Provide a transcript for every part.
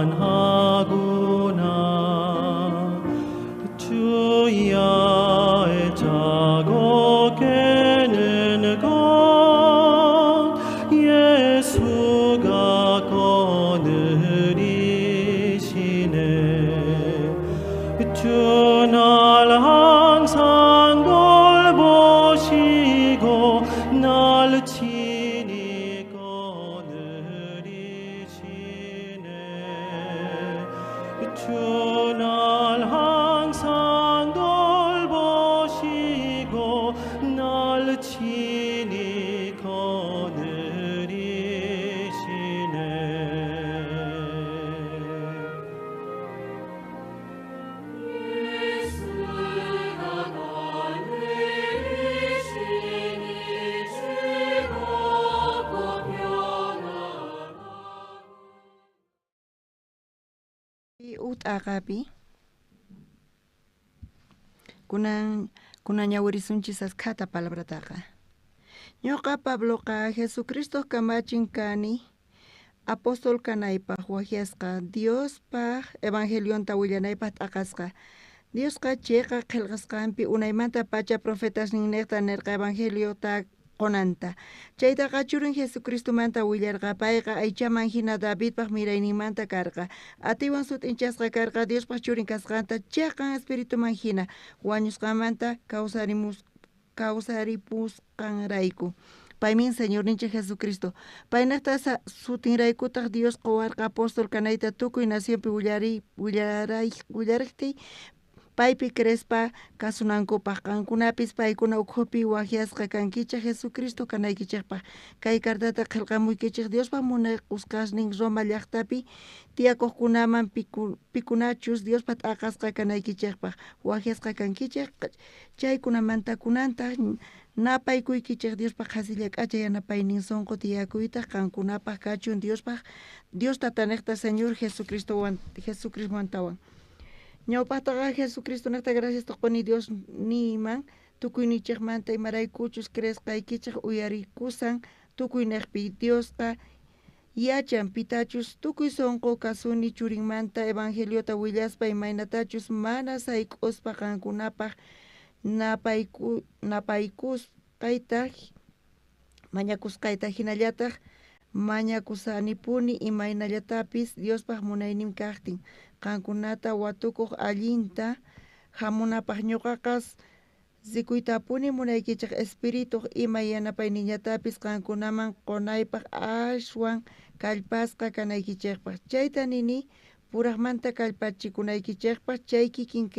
평안하구나. 주의 자고 깨는 것 예수가 거느리시네. 주 날 항상 돌보시고 날 친히 거느리시네. 주 날 항상 돌보시고 날 친히 거느리시네. 예수가 거느리시니 즐겁고 평안하구나. Ut'aqapi kunan kunañawirisunchis askhata palabrataqa. Ñuqa Pabloqa Jesucristo kamachin kani apóstol kanaypaq wajyasqa Diospaq evangelionta willanaypaq t'aqasqa. Diosqa chiqa qillqasqanpi unaymanta pacha profetasninniqta nirqa evangeliota qunanta. Chaytaqa churin Jesucristomanta willarqa payqa aychaman hina Davidpaq mirayninmanta karqa. Atiwan sut'inchasqa karqa Diospaq churin kasqanta chiqan espirituman hina wañusqanmanta kawsaripusqanrayku. Paymin Señorninchik Jesucristo. Paynaqta sutinraykutaq Dios quwarqa apóstol kanayta tukuy nacionpi willariqtiy paypi crespa kasunankupaq. Qankunapis paykuna ukhupi wajyasqa kankichik Jesucristo kanaykichikpaq. Kay cartata qillqamuykichik Diospaq munaykusqasnin Roma llaqtapi tiyakuqkunaman pikunachus Diospaq t'aqasqa kanaykichikpaq wajyasqa kankichik. Chaykunamanta kunantaq napaykuykichik Diospaq qhasilla k'acha yanapaynin sunqu tiyakuytaq qankunapaq kachun Diospaq Dios Tataniqta Señor Jesucristowan Jesucristomantawan. Ñawpaqtaqa Jesucristo niqta gracias quni Dios niman tukuynichikmanta imaraykuchus creesqaykichik uyarikusan tukuyniqpi. Diosqa yachan pitachus tukuy sunqu kasuni churinmanta evangeliota willaspa imaynatachus mana sayk'uspa qankunapaq napaykusqayta mañakusqayta hinallataq mañakusanipuni imaynallatapis Diospaq munaynin kaqtin qankunata watukuq allinta hamunapaq. Ñuqaqa rikuytapuni munaykichik espirituq ima yanapayninllatapis qankunaman qunaypaq ashwan kallpasqa kanaykichikpaq. Chayta nini puraqmanta kallpachikunaykichikpaq chay kikin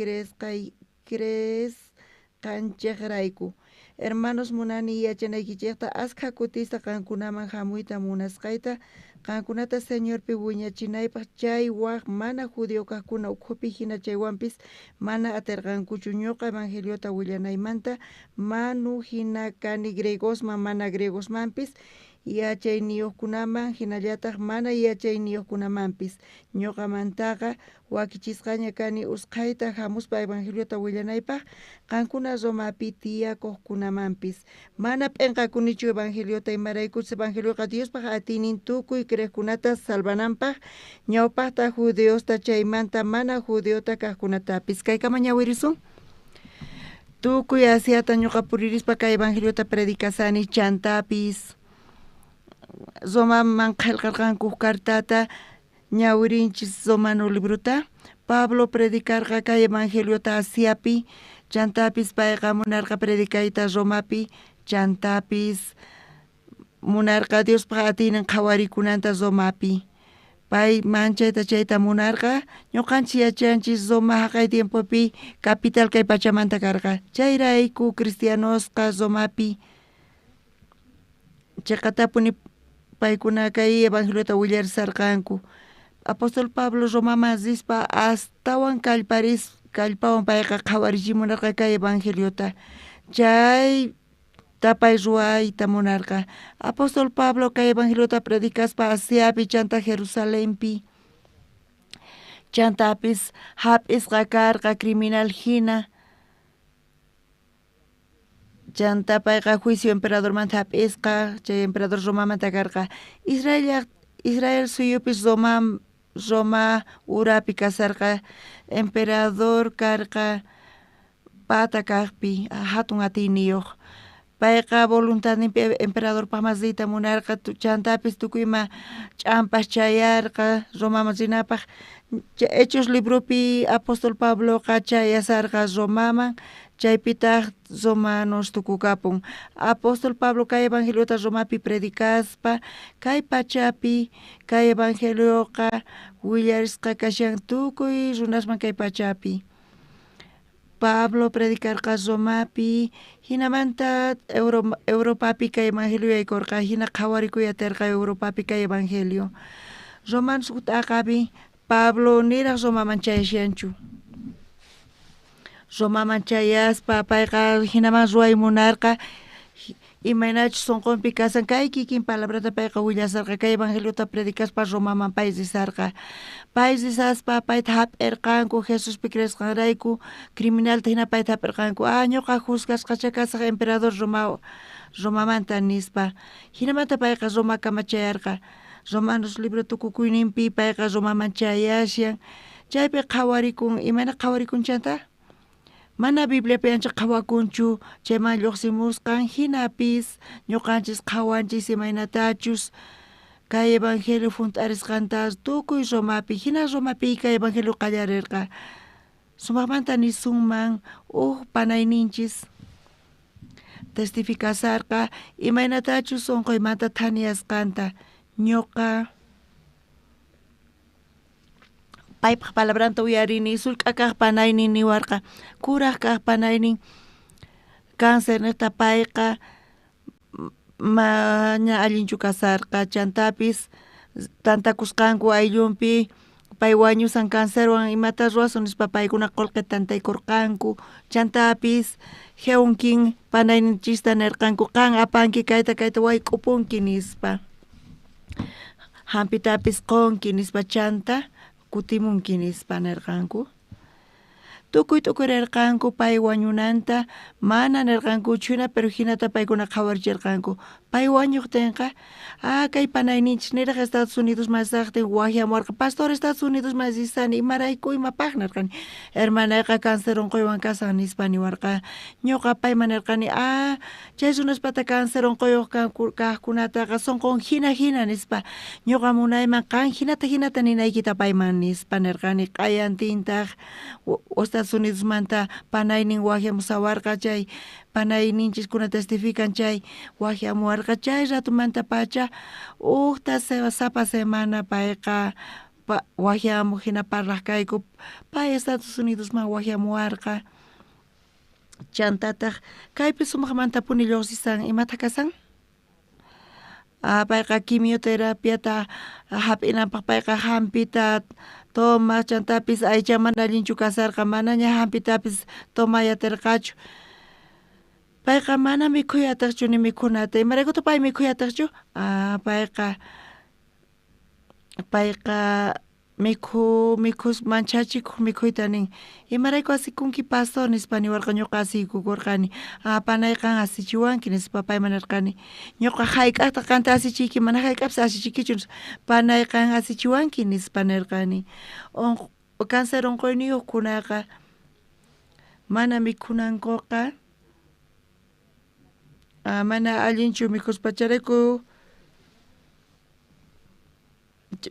creesqanchikrayku. Hermanos, munani yachanaykichikta askha kutista qankunaman hamuyta munasqayta qankunata Señorpi wiñachinaypaq chay waq mana judío kaqkuna ukhupi hina chaywanpis mana atirqankuchu ñuqa evangeliota willanaymanta manu hina kani griegosman mana griegosmanpis yachayniyuqkunaman hinallataq mana yachayniyuqkunamanpis. Ñuqamantaqa wakichisqaña kani usqhayta hamuspa evangeliota willanaypaq qankuna Romapi tiyakuqkunamanpis. Mana p'inqakunichu evangeliota imaraykuchus evangelioqa Diospaq atiynin tukuy creeqkunata salvananpaq ñawpaqta judiosta chaymanta mana judiota kaqkunatapis. Kaykama ñawirisun. Tukuy Asiata ñuqa puririspa kay evangeliota predicasani chantapis Romaman qillqarqanku cartata ñawirinchis Romano librota. Pablo predicarqa kay evangeliota Asiapi chantapis payqa munarqa predicayta Romapi chantapis munarqa Diospaq atiynin qhawarikunanta Romapi. Pay manchayta chayta munarqa. Ñuqanchik yachanchis Roma haqay tiempopi capital kay pachamanta karqa. Chayrayku cristianosqa Romapi chiqatapuni paykuna kay evangeliota willarisarqanku. Apóstol Pablo Romaman rispa astawan kallpawan payqa qhawarichimunarqa kay evangeliota. Chay tapay ruwayta munarqa. Apóstol Pablo kay evangeliota predicaspa Asiapi chanta Jerusalempi chantapis hap'isqa karqa criminal hina. Chanta payqa juicio emperadormanta hap'isqa chay emperador Romamanta karqa. Israel suyupis Roma urapi kasarqa, emperador karqa pata kajpi jatun atiyniyoj. Payqa voluntadninpi emperadorpajman riyta munarqa, chantapis tukuy ima ch'ampas chayarqa Romaman rinapaj. Hechos libropi apóstol Pabloqa chayasarqa Romaman, chaypitaj romanos tukukapun. Apóstol Pablo kay evangeliota Romapi predicaspa, kay pachapi kay evangelioqa willarisqa kashan tukuy runasman kay pachapi. Pablo predicarqa Romapi, jinamanta Europapi kay evangelio yaykorqa, jina qhawarikuy aterqa Europapi kay evangelio. Romanos t'aqapi Pablo niraj Romaman chayashanchu. Romaman chayaspa payqa jinaman ruway munarqa, imaynachus sonqonpi kasan kay kikin palabrata payqa willasarqa, kay evangeliota predicaspa Romaman pay risarqa. Pay risaspa payta hap'irqanku Jesuspi creesqanrayku, criminalta hina payta hap'irqanku. Ah, ñuqa juzgasqacha kasaj emperador Romamanta nispa. Hinamanta payqa Romakama chayarqa. Romanos libro tukukuyninpi payqa Romaman chayashan. Chaypi qhawarikun, imayna qhawarikun chanta? Mana Bibliapi ancha qhawakunchu chayman lluqsimusqan, hinapis ñuqanchis qhawanchis imaynatachus kay evangelio junt'arisqanta tukuy Romapi, hina Romapi kay evangelio qallarirqa. Sumaqmanta nisunman uj panayninchis testificasarqa imaynatachus sunquymanta thaniyasqanta. Ñuqa paypaj palabranta uyarini, sullk'a kaq panaynin niwarqa, kuraj kaq panaynin cáncer niqta payqa maña allinchu kasarqa, chantapis tantakusqanku ayllunpi pay wañusan cancerwan imata ruwasun nispa paykuna qullqi tantaykurqanku, chantapis Jeunkin panayninchista nirqanku qan apanki kayta kayta wayk'upunki nispa, hampitapis qunki nispa, chanta kutimunki nispa nirqanku. Tukuy t'ukurirqanku pay wañunanta, mana nirqankuchu hina, pero hinata paykuna qhawarichirqanku. Pay wañuqtinqa, ah, kay panayninchis niraq Estados Unidos masaqtin waqyamuwarqa, pastor Estados Unidos masisani, imarayku imapaq nirqani. Hermanayqa cáncer unquywan kasan nispa niwarqa. Ñuqa payman nirqani, ah, chay runaspata cáncer unquyuq kaqkunataqa sunqun hina hina nispa. Ñuqa munayman qan hinata hinata ninaykita payman nispa nirqani. Q'ayantintaq Estados Unidosmanta panaynin waqyamusawarqa, chay panayninchiskuna testifican chay waqyamuwarqa. Chay ratumanta pacha ujta sapa semana payqa waqyamuq hina parlaq kayku, pay Estados Unidosman waqyamuwarqa. Chantataq kaypi sumaqmantapuni lluqsisan, imata kasan? Ah, payqa quimioterapiata hap'inanpaq payqa hampita tomaq, chantapis aycha mana allinchu kasarqa, manaña hampitapis tomay atirqachu. Payqa mana mikhuy atiqchu ni mikhunata. Imaraykutaq pay mikhuy atiqchu? Ah, payqa mikhus manchachikuq mikhuyta nin. Imarayku asikunki pastor nispa niwarqa, ñuqa asiykukurqani. Ah, panay qan asichiwanki nispa payman nirqani. Ñuqa hayk'aqtaq qanta asichiyki, mana hayk'apis asichikichu nispa. Panay qan asichiwanki nispa nirqani. Cáncer unquyniyuqkunaqa mana mikhunankuqa, mana allinchu mikhuspa, chayrayku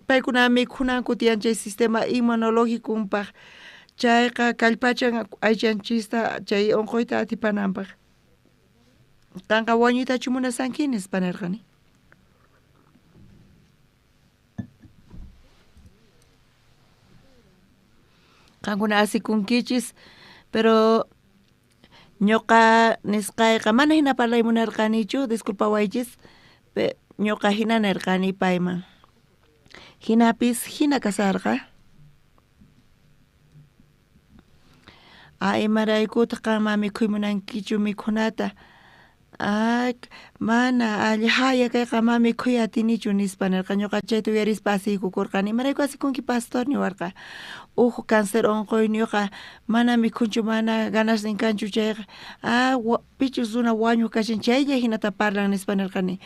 paykuna mikhunanku tiyan chay sistema inmunológicompaj, chayqa kallpachan aychanchista chay unquyta atipananpaj. Qanqa wañuytachu munasanki nispa nirqani. Qankuna asikunkichis, pero ñuqa nisqayqa mana hina parlay munarqanichu, disculpawaychis, ñuqa hina nirqani payman. Hinapis hina kasarqa. Ah, imaraykutaq qanman mikhuy munankichu mikhunata? Mana allhaya kayqa ma mikhuy atinichu nispa nerqa. Ñuqa chayta uyarispa asiykukurqani. Imarayku asikunki pastor niwarqa. Uj cáncer unquyniyuqqa mana mikhunchu, mana ganasnin kanchu chayqa pichus runa wañuq kashan chaylla hinata parlan nispa nerqani.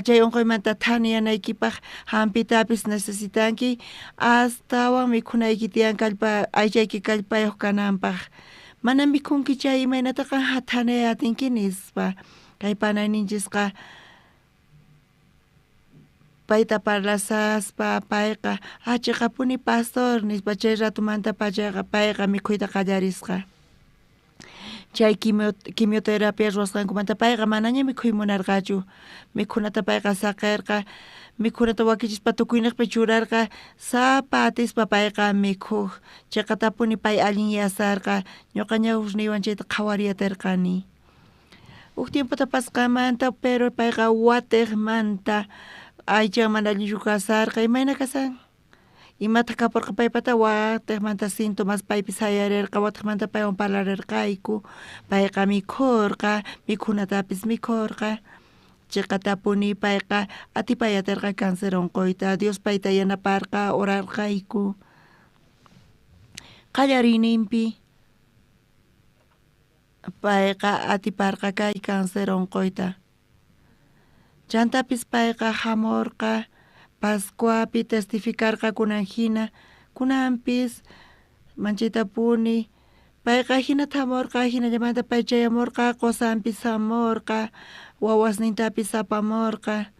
Chay unquymanta thaniyanaykipaq hampitapis necesitanki, astawan mikhunayki tiyan kallpa aychayki kallpayuq kananpaq. Mana mikhunki chay imaynataqa thaniyay atinki nispa. Kay panayninchisqa payta parlasaspa payqa chiqapuni pastor nispa chay ratumanta pachaqa payqa mikhuyta qallarisqa. Chay quimioterapia ruwasqankumanta payqa manaña mikhuy munarqachu. Mikhunata payqa saqirqa, mikhunata wakichispa tukuyniqpi churarqa, sapa atispa payqa mikhuq. Chiqatapuni pay allinyasarqa, ñuqa ñawusniywan chayta qhawariyatirqani. Uj tiempota pasqamanta pero payqa watiqmanta aychan mana allinchu kasarqa. Imayna kasan? Imataq kapurqa paypata? Watiqmanta síntomas paypi sayarirqa, watiqmanta paywan parlarirqayku. Payqa mikhurqa, mikhunatapis mikhurqa. Chiqatapuni payqa atipayatirqa cáncer unquyta. Dios payta yanaparqa, orarqayku. Qallariyninpi payqa atiparqa kay cáncer unquyta. Chantapis payqa hamurqa, Pascuapi testificarqa kunan hina, kunanpis manchaytapuni payqa hinata hamurqa, hinallamanta pay chayamurqa, qusanpis hamurqa, wawasnintapis apamurqa.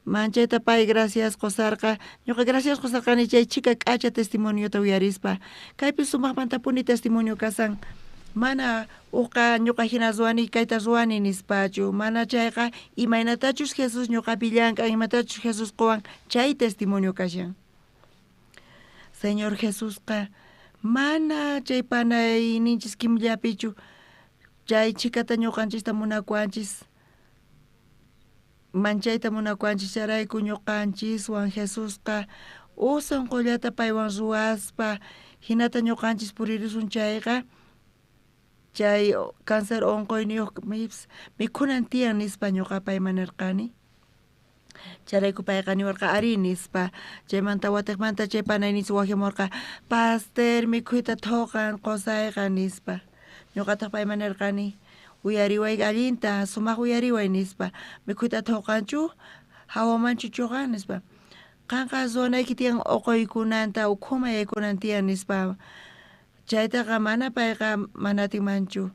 Manchayta pay gracias qusarqa. Ñuqa gracias qusarqani chay chhika k'acha testimoniota uyarispa. Kaypi sumaqmantapuni testimonio kasan. Mana uqa ñuqa hina ruwani kayta ruwani nispachu. Mana chayqa imaynatachus Jesús ñuqapi llank'an, imatachus Jesús quwan chay testimonio kashan. Señor Jesusqa mana chay panayninchis kimllapichu chay chhikata ñuqanchista munakuwanchis. Manchayta munakuwanchis chayrayku ñuqanchiswan Jesusqa uj sunqullata paywan ruwaspa hinata ñuqanchis puririsun chayqa chay cáncer unquyniyuq mikhunan tiyan nispa ñuqa payman nirqani. Chayrayku payqa niwarqa ari nispa. Chaymanta watiqmanta chay panayninchis wajyamurqa pastor mikhuyta thuqan qusayqa nispa. Ñuqataq payman nirqani uyariway allinta, sumaq uyariway nispa. Mikhuyta thuqanchu, hawamanchu chuqan nispa. Qanqa ruwanayki tiyan uquykunanta, ukhuma yaykunan tiyan nispa. Chaytaqa mana payqa mana atinmanchu.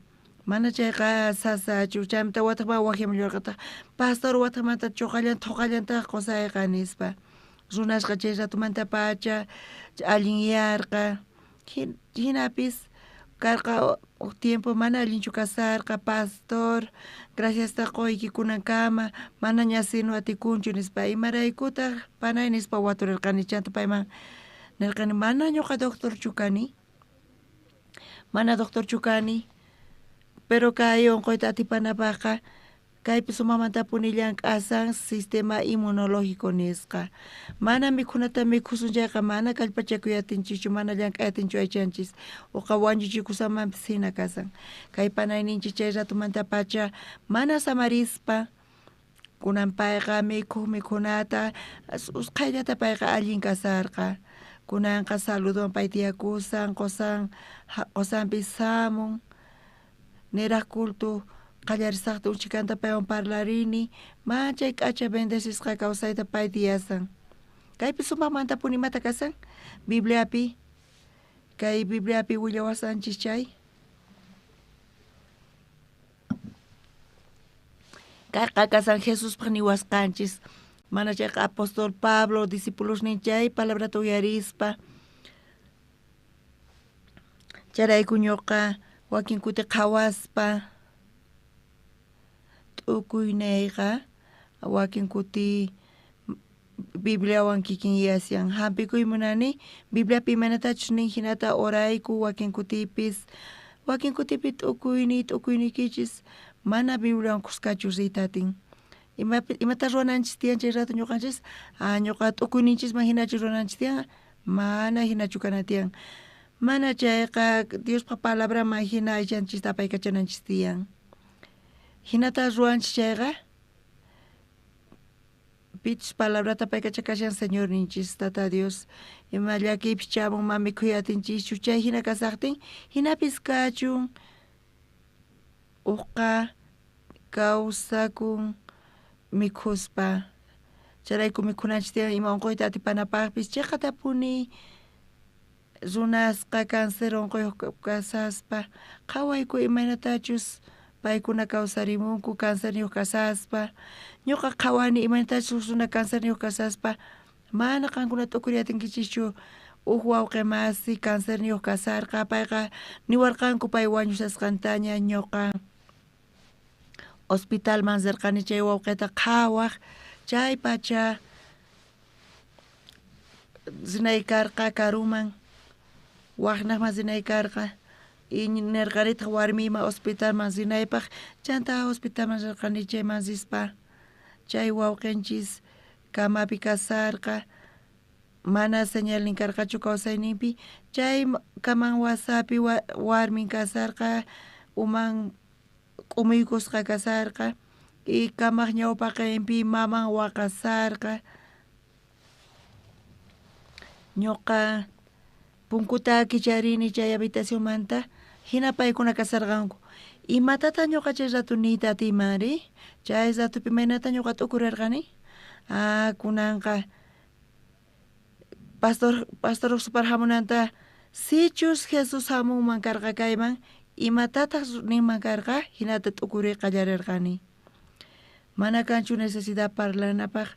Mana chayqa sasachu. Chaymanta watiqman wajyamullarqataq pastor watiqmanta chuqallan thuqallantaq qusayqa nispa. Runasqa chay ratumanta pacha allinyarqa. Hinapis karqa uj tiempo mana allinchu kasarqa pastor graciasta quyki kunankama manaña sino atikunchu nispa. Imaraykutaq panay nispa waturirqani. Chanta payman nirqani mana ñuqa doctorchu kani. Mana doctorchu kani, pero kay unquyta atipanapaqqa kaypi sumamantapuni llank'asan sistema inmunológico nisqa. Mana mikhunata mikhusun chayqa mana kallpachakuy atinchischu, mana llank'ay atinchu aychanchis. Uqa wañuchikusamanpis hina kasan. Kay panayninchis chay ratumantapacha mana samarispa kunan payqa mikhuq mikhunata usqhayllata payqa allin kasarqa. Kunanqa saluduwan pay tiyakusan, qusanpis hamun. Niraq culto qallarisaqta uchikanta paywan parlarini, manchay k'acha bendecisqa kawsayta pay tiyasan. Kaypi sumaqmantapuni imata kasan? Bibliapi, kay Bibliapi willawasanchis chay. Kayqa kasan Jesuspaq niwasqanchis. Mana chayqa apóstol Pablo discipulosnin chay palabrata uyarispa. Chayrayku ñuqa wakin kuti qhawaspa t'ukuyniyqa wakin kuti Bibliawan kikin yasyan. Hampikuy munani Bibliapi imaynatachus nin hinata orayku wakin kutipis. Wakin kutipi t'ukuyniykichis mana Bibliawan kuskachu riyta atin. Imata ruwananchis tiyan chay rato ñuqanchis? Ñuqa t'ukuyninchisman hinachu ruwananchis tiyan? Mana hinachu kana tiyan. Mana chayqa Diospa palabraman hina aychanchista apaykachananchis tiyan. Hinata ruwanchis chayqa pichus palabrata paykachakashan Señor ninchis Tata Dios ima llakiypis chamun ma mikhuy atinchischu chay hina kasaqtin hinapis kachun uqqa kawsakun mikhuspa chayrayku mikhunanchis tiyan ima unquyta atipanapaqpis chiqatapuni runasqa cáncer unquyuq kasaspa qhawayku imaynatachus paykuna kawsarimunku cancerniyuq kasaspa ñuqa qhawani imaynatachus runa cancerniyuq kasaspa mana qankuna t'ukuriy atinkichischu uj wawqi masi cancerniyuq kasarqa payqa niwarqanku pay wañushasqantaña ñuqa hospitalman rirqani chay wawqita qhawaq chay pacha rinay karqa karuman waqnaqman rinay karqa y nirqanitaq warmiyman hospitalman rinaypaq chanta hospitalman rirqani chayman rispa chay wawqinchis kamapi kasarqa mana señalnin karqachu kawsayninpi chay kaman wasapi warmin kasarqa uman k'umuykusqa kasarqa y kamaq ñawpaqinpi maman waqasarqa ñuqa punkuta kicharini chay habitacionmanta hina paykuna kasarqanku imatataq ñuqa chay rato niyta atiymanri chay ratopi imaynata ñuqa t'ukurirqani ah kunanqa pastor Oxupar hamunanta sichus Jesús hamunman karqa kayman imatataq ninman karqa hinata t'ukuriy qallarirqani mana kanchu necesidad parlanapaq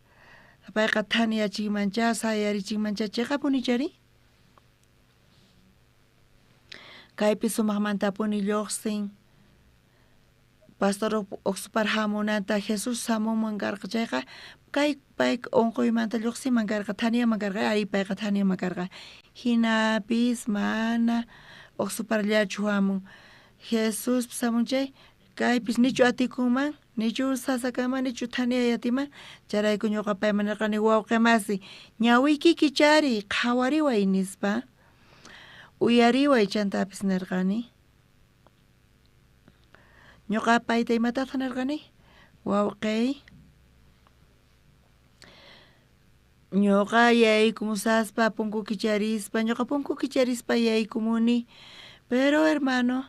payqa thaniyachinmancha sayarichinmancha chiqapunichari kaypi sumaqmantapuni lluqsin pastor Oxupar hamunanta Jesús hamunman karqa chayqa kay pay unquymanta lluqsinman karqa thaniyaman karqa ari payqa thaniyaman karqa hinapis mana Oxuparllachu hamun Jesuspis hamun chay kaypis nichu atikunman nichu sasa kanman nichu thaniyay atiman chayrayku ñuqa payman nirqani wawqi masi ñawiyki kichariy qhawariway nispa uyariway chantapis nirqani ñuqa payta imatataq nirqani wawqiy ñuqa yaykumusaspa punku kicharispa ñuqa punku kicharispa yaykumuni pero hermano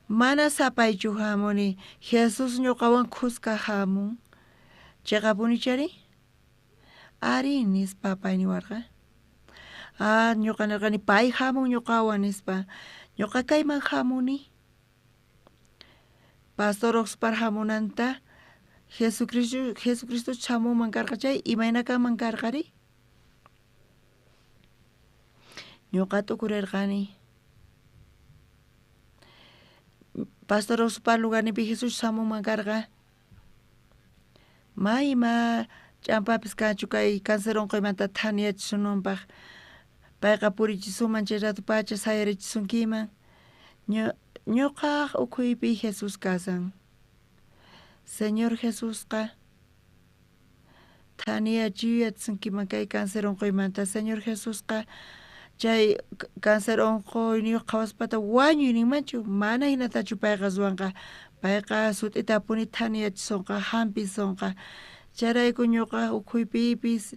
mana sapaychu hamuni Jesús ñuqawan khuska hamun chiqapunichari ari nispa pay niwarqa ah ñuqa nirqani pay hamun ñuqawan nispa ñuqa kayman hamuni pastor Oxupar hamunanta Jesucristo hamunman karqa chay imayna kanman karqari ñuqa t'ukurirqani pastor Oxupar lugarninpi Jesús hamunman karqa may ima ch'ampapis kanchu kay cáncer unquymanta thaniyachisunanpaq payqa purichisuman chay rato pacha sayarichisunkiman ñuqaq ukhuypi Jesús kasan Señor Jesusqa thaniyachiyachisunkiman kay cáncer unquymanta Señor Jesusqa chay cáncer unquyniyuq qhawaspata wañuy ninmanchu mana hinatachu payqa ruwanqa payqa sut'itapuni thaniyachisunqa hampisunqa chayrayku ñuqa ukhuypipis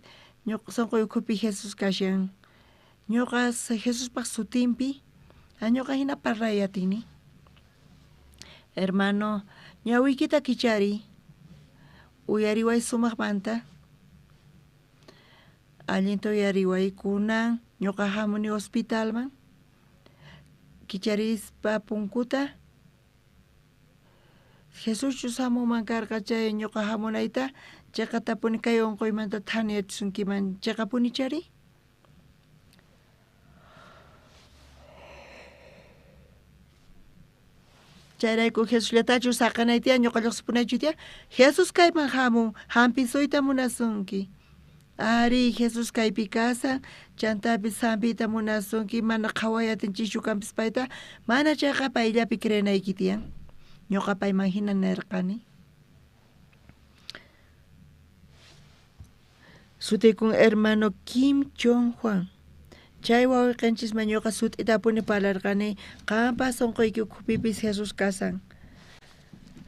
sunquy ukhupi Jesús kashan ñuqa Jesuspaq sutinpi ñuqa hina parlay atini hermano ñawiykita kichariy uyariway sumaqmanta allinta uyariway kunan ñuqa hamuni hospitalman kicharispa punkuta Jesuschus hamunman karqa chay ñuqa hamunayta chiqatapuni kay unquymanta thaniyachisunkiman chiqapunichari chayrayku Jesusllatachu saqanay tiyan ñuqa lluqsipunaychu tiyan Jesús kayman hamun hampisuyta munasunki ari Jesús kaypi kasan chantapis hampiyta munasunki mana qhaway atinchischu kanpis payta mana chayqa payllapi creenayki tiyan ñuqa payman hina nirqani Sutikun hermano Kim Jong Juan chay wawqinchisman ñuqa sut'itapuni parlarqani qanpas sunquyki ukhupipis Jesús kasan.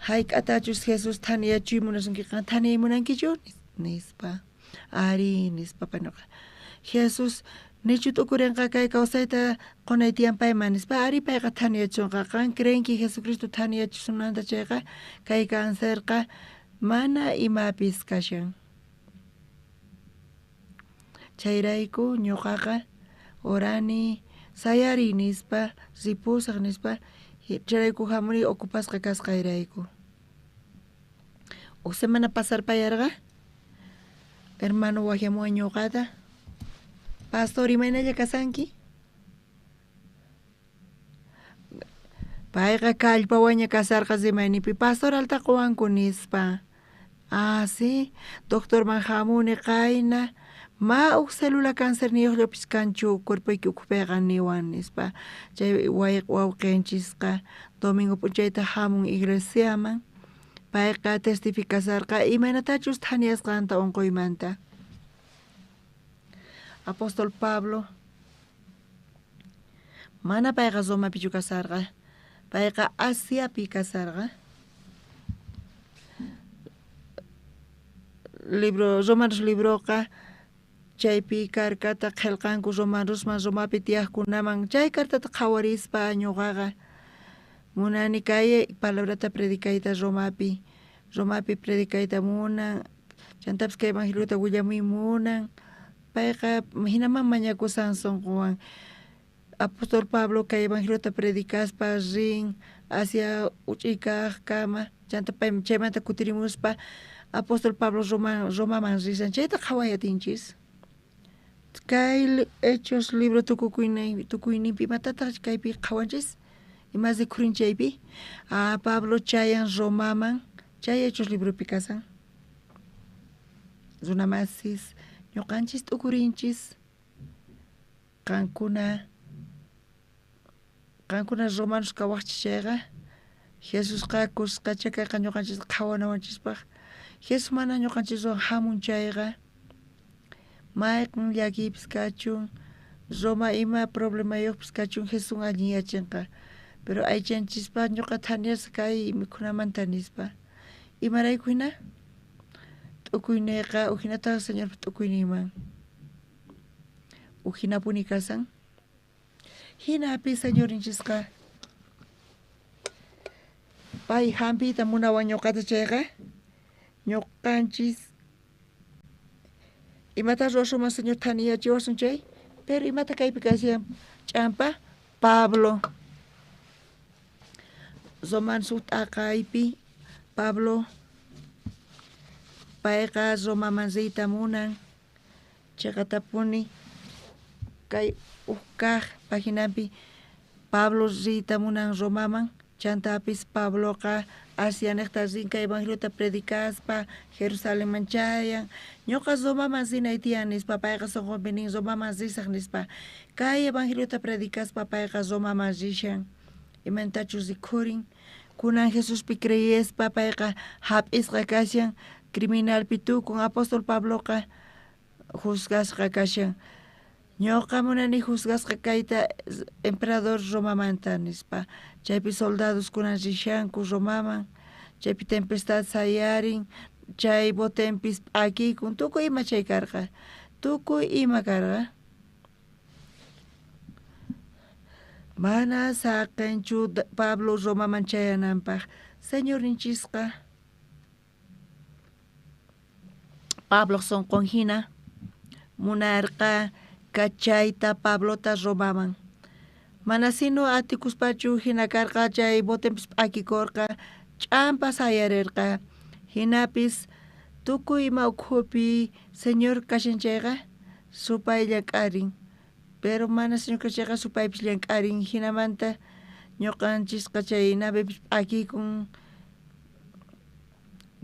Hayk'atachus Jesus thaniyachuy munasunkiqa, thaniyay munankichu? Nispa. Ari, nispa paynaqa. Jesus nichu t'ukurinqa kay kawsayta qunay tiyan payman nispa, ari payqa thaniyachunqa. Qan creenki Jesucristo thaniyachisunanta chayqa, kay cancerqa mana imapis kashan. Chayrayku ñuqaqa orani sayariy nispa, ripusaq nispa, chayrayku hamuni ocupasqa kasqayrayku. Uj semana pasarpayarqa, hermano waqyamuwan ñuqata. Pastor, imaynalla kasanki? Payqa kallpawanña kasarqa rimayninpi, pastor alta quwanku nispa. Ah, sí, doctorman hamuni qayna, ma uj célula cancerniyuqllapis kanchu cuerpoyki ukhupiqa niwan nispa. Chay wawqinchisqa domingo p'unchayta hamun iglesiaman, payqa testificasarqa imaynatachus thaniyasqanta unquymanta. Apóstol Pablo mana payqa Romapichu kasarqa, payqa Asiapi kasarqa. Libro Romanos libroqa chaypi karkata qillqanku romanosman Romapi tiyaqkunaman, chay cartata qhawarispa ñuqaqa munani kay palabrata predicayta Romapi, Romapi predicayta munan, chantapis kay evangeliota willamuy munan. Payqa hinaman mañakusan sunquwan. Apóstol Pablo kay evangeliota predicaspa rin Asia uch'iykaqkama, chanta pay chaymanta kutirimuspa apóstol Pablo Romaman risan, chayta qhaway atinchis. Kay Hechos libro tukuyninpi imatataq kaypi qhawanchis? Ima rikhurin chaypi? Ah, Pablo chayan Romaman, chay Hechos libropi kasan. Runamasis ñuqanchis t'ukurinchis, qankuna romanos kawaqchis chayqa, Jesusqa kusqacha kayqa ñuqanchista qhawanawanchispaq. Jesús mana ñuqanchiswan hamun chayqa, mayqin llakiypis kachun, Roma ima problemayuqpis kachun, Jesús allinyachinqa. Pero aychanchispaq ñuqa thaniyasqa kay mikhunamanta nispa. Imarayku hina? T'ukuyniyqa ujinataq Señorpa t'ukuyninman. Ujinapuni kasan. Hinapi Señorninchisqa pay hampiyta munawan ñuqata chayqa, ñuqanchis imata ruwasunman Señor thaniyachiwasun chay, pero imata kaypi kashan ch'ampa Pablo Romanos huk t'aqaypi Pablo payqa Romaman riyta munan, chayqatapuni kay huk kaq paginanpi Pablo riyta munan Romaman, chantapis Pabloqa Asia niqta rin kay evangeliota predicaspa Jerusalenman chayan, ñuqa Romaman rinay tiyan nispa, payqa sunqunpi nin Romaman risaq nispa. Kay evangeliota predicaspa payqa Romaman rishan, imaynatachus rikhurin, kunan Jesuspi creyespa payqa hap'isqa kashan, criminalpi tukun. Apóstol Pabloqa juzgasqa kashan. Ñuqa munani juzgasqa kayta emperador Romamanta nispa. Chaypi soldados kunan rishanku Romaman, chaypi tempestad sayarin, chay botenpis p'akikun, tukuy ima chay karqa, tukuy ima karqa. Mana saqinchu Pablo Romaman chayananpaq. Señorninchisqa Pabloq sunqun hina munarqa kachayta Pablota Romaman. Mana sino atikuspachu hina karqa, chay botenpis p'akikurqa, ch'ampa sayarirqa. Hinapis tukuy ima ukhupi Señor kashan chayqa supay llank'arin, pero mana Señor kashan chayqa supaypis llank'arin. Hinamanta ñuqanchisqa chay navepis p'akikun,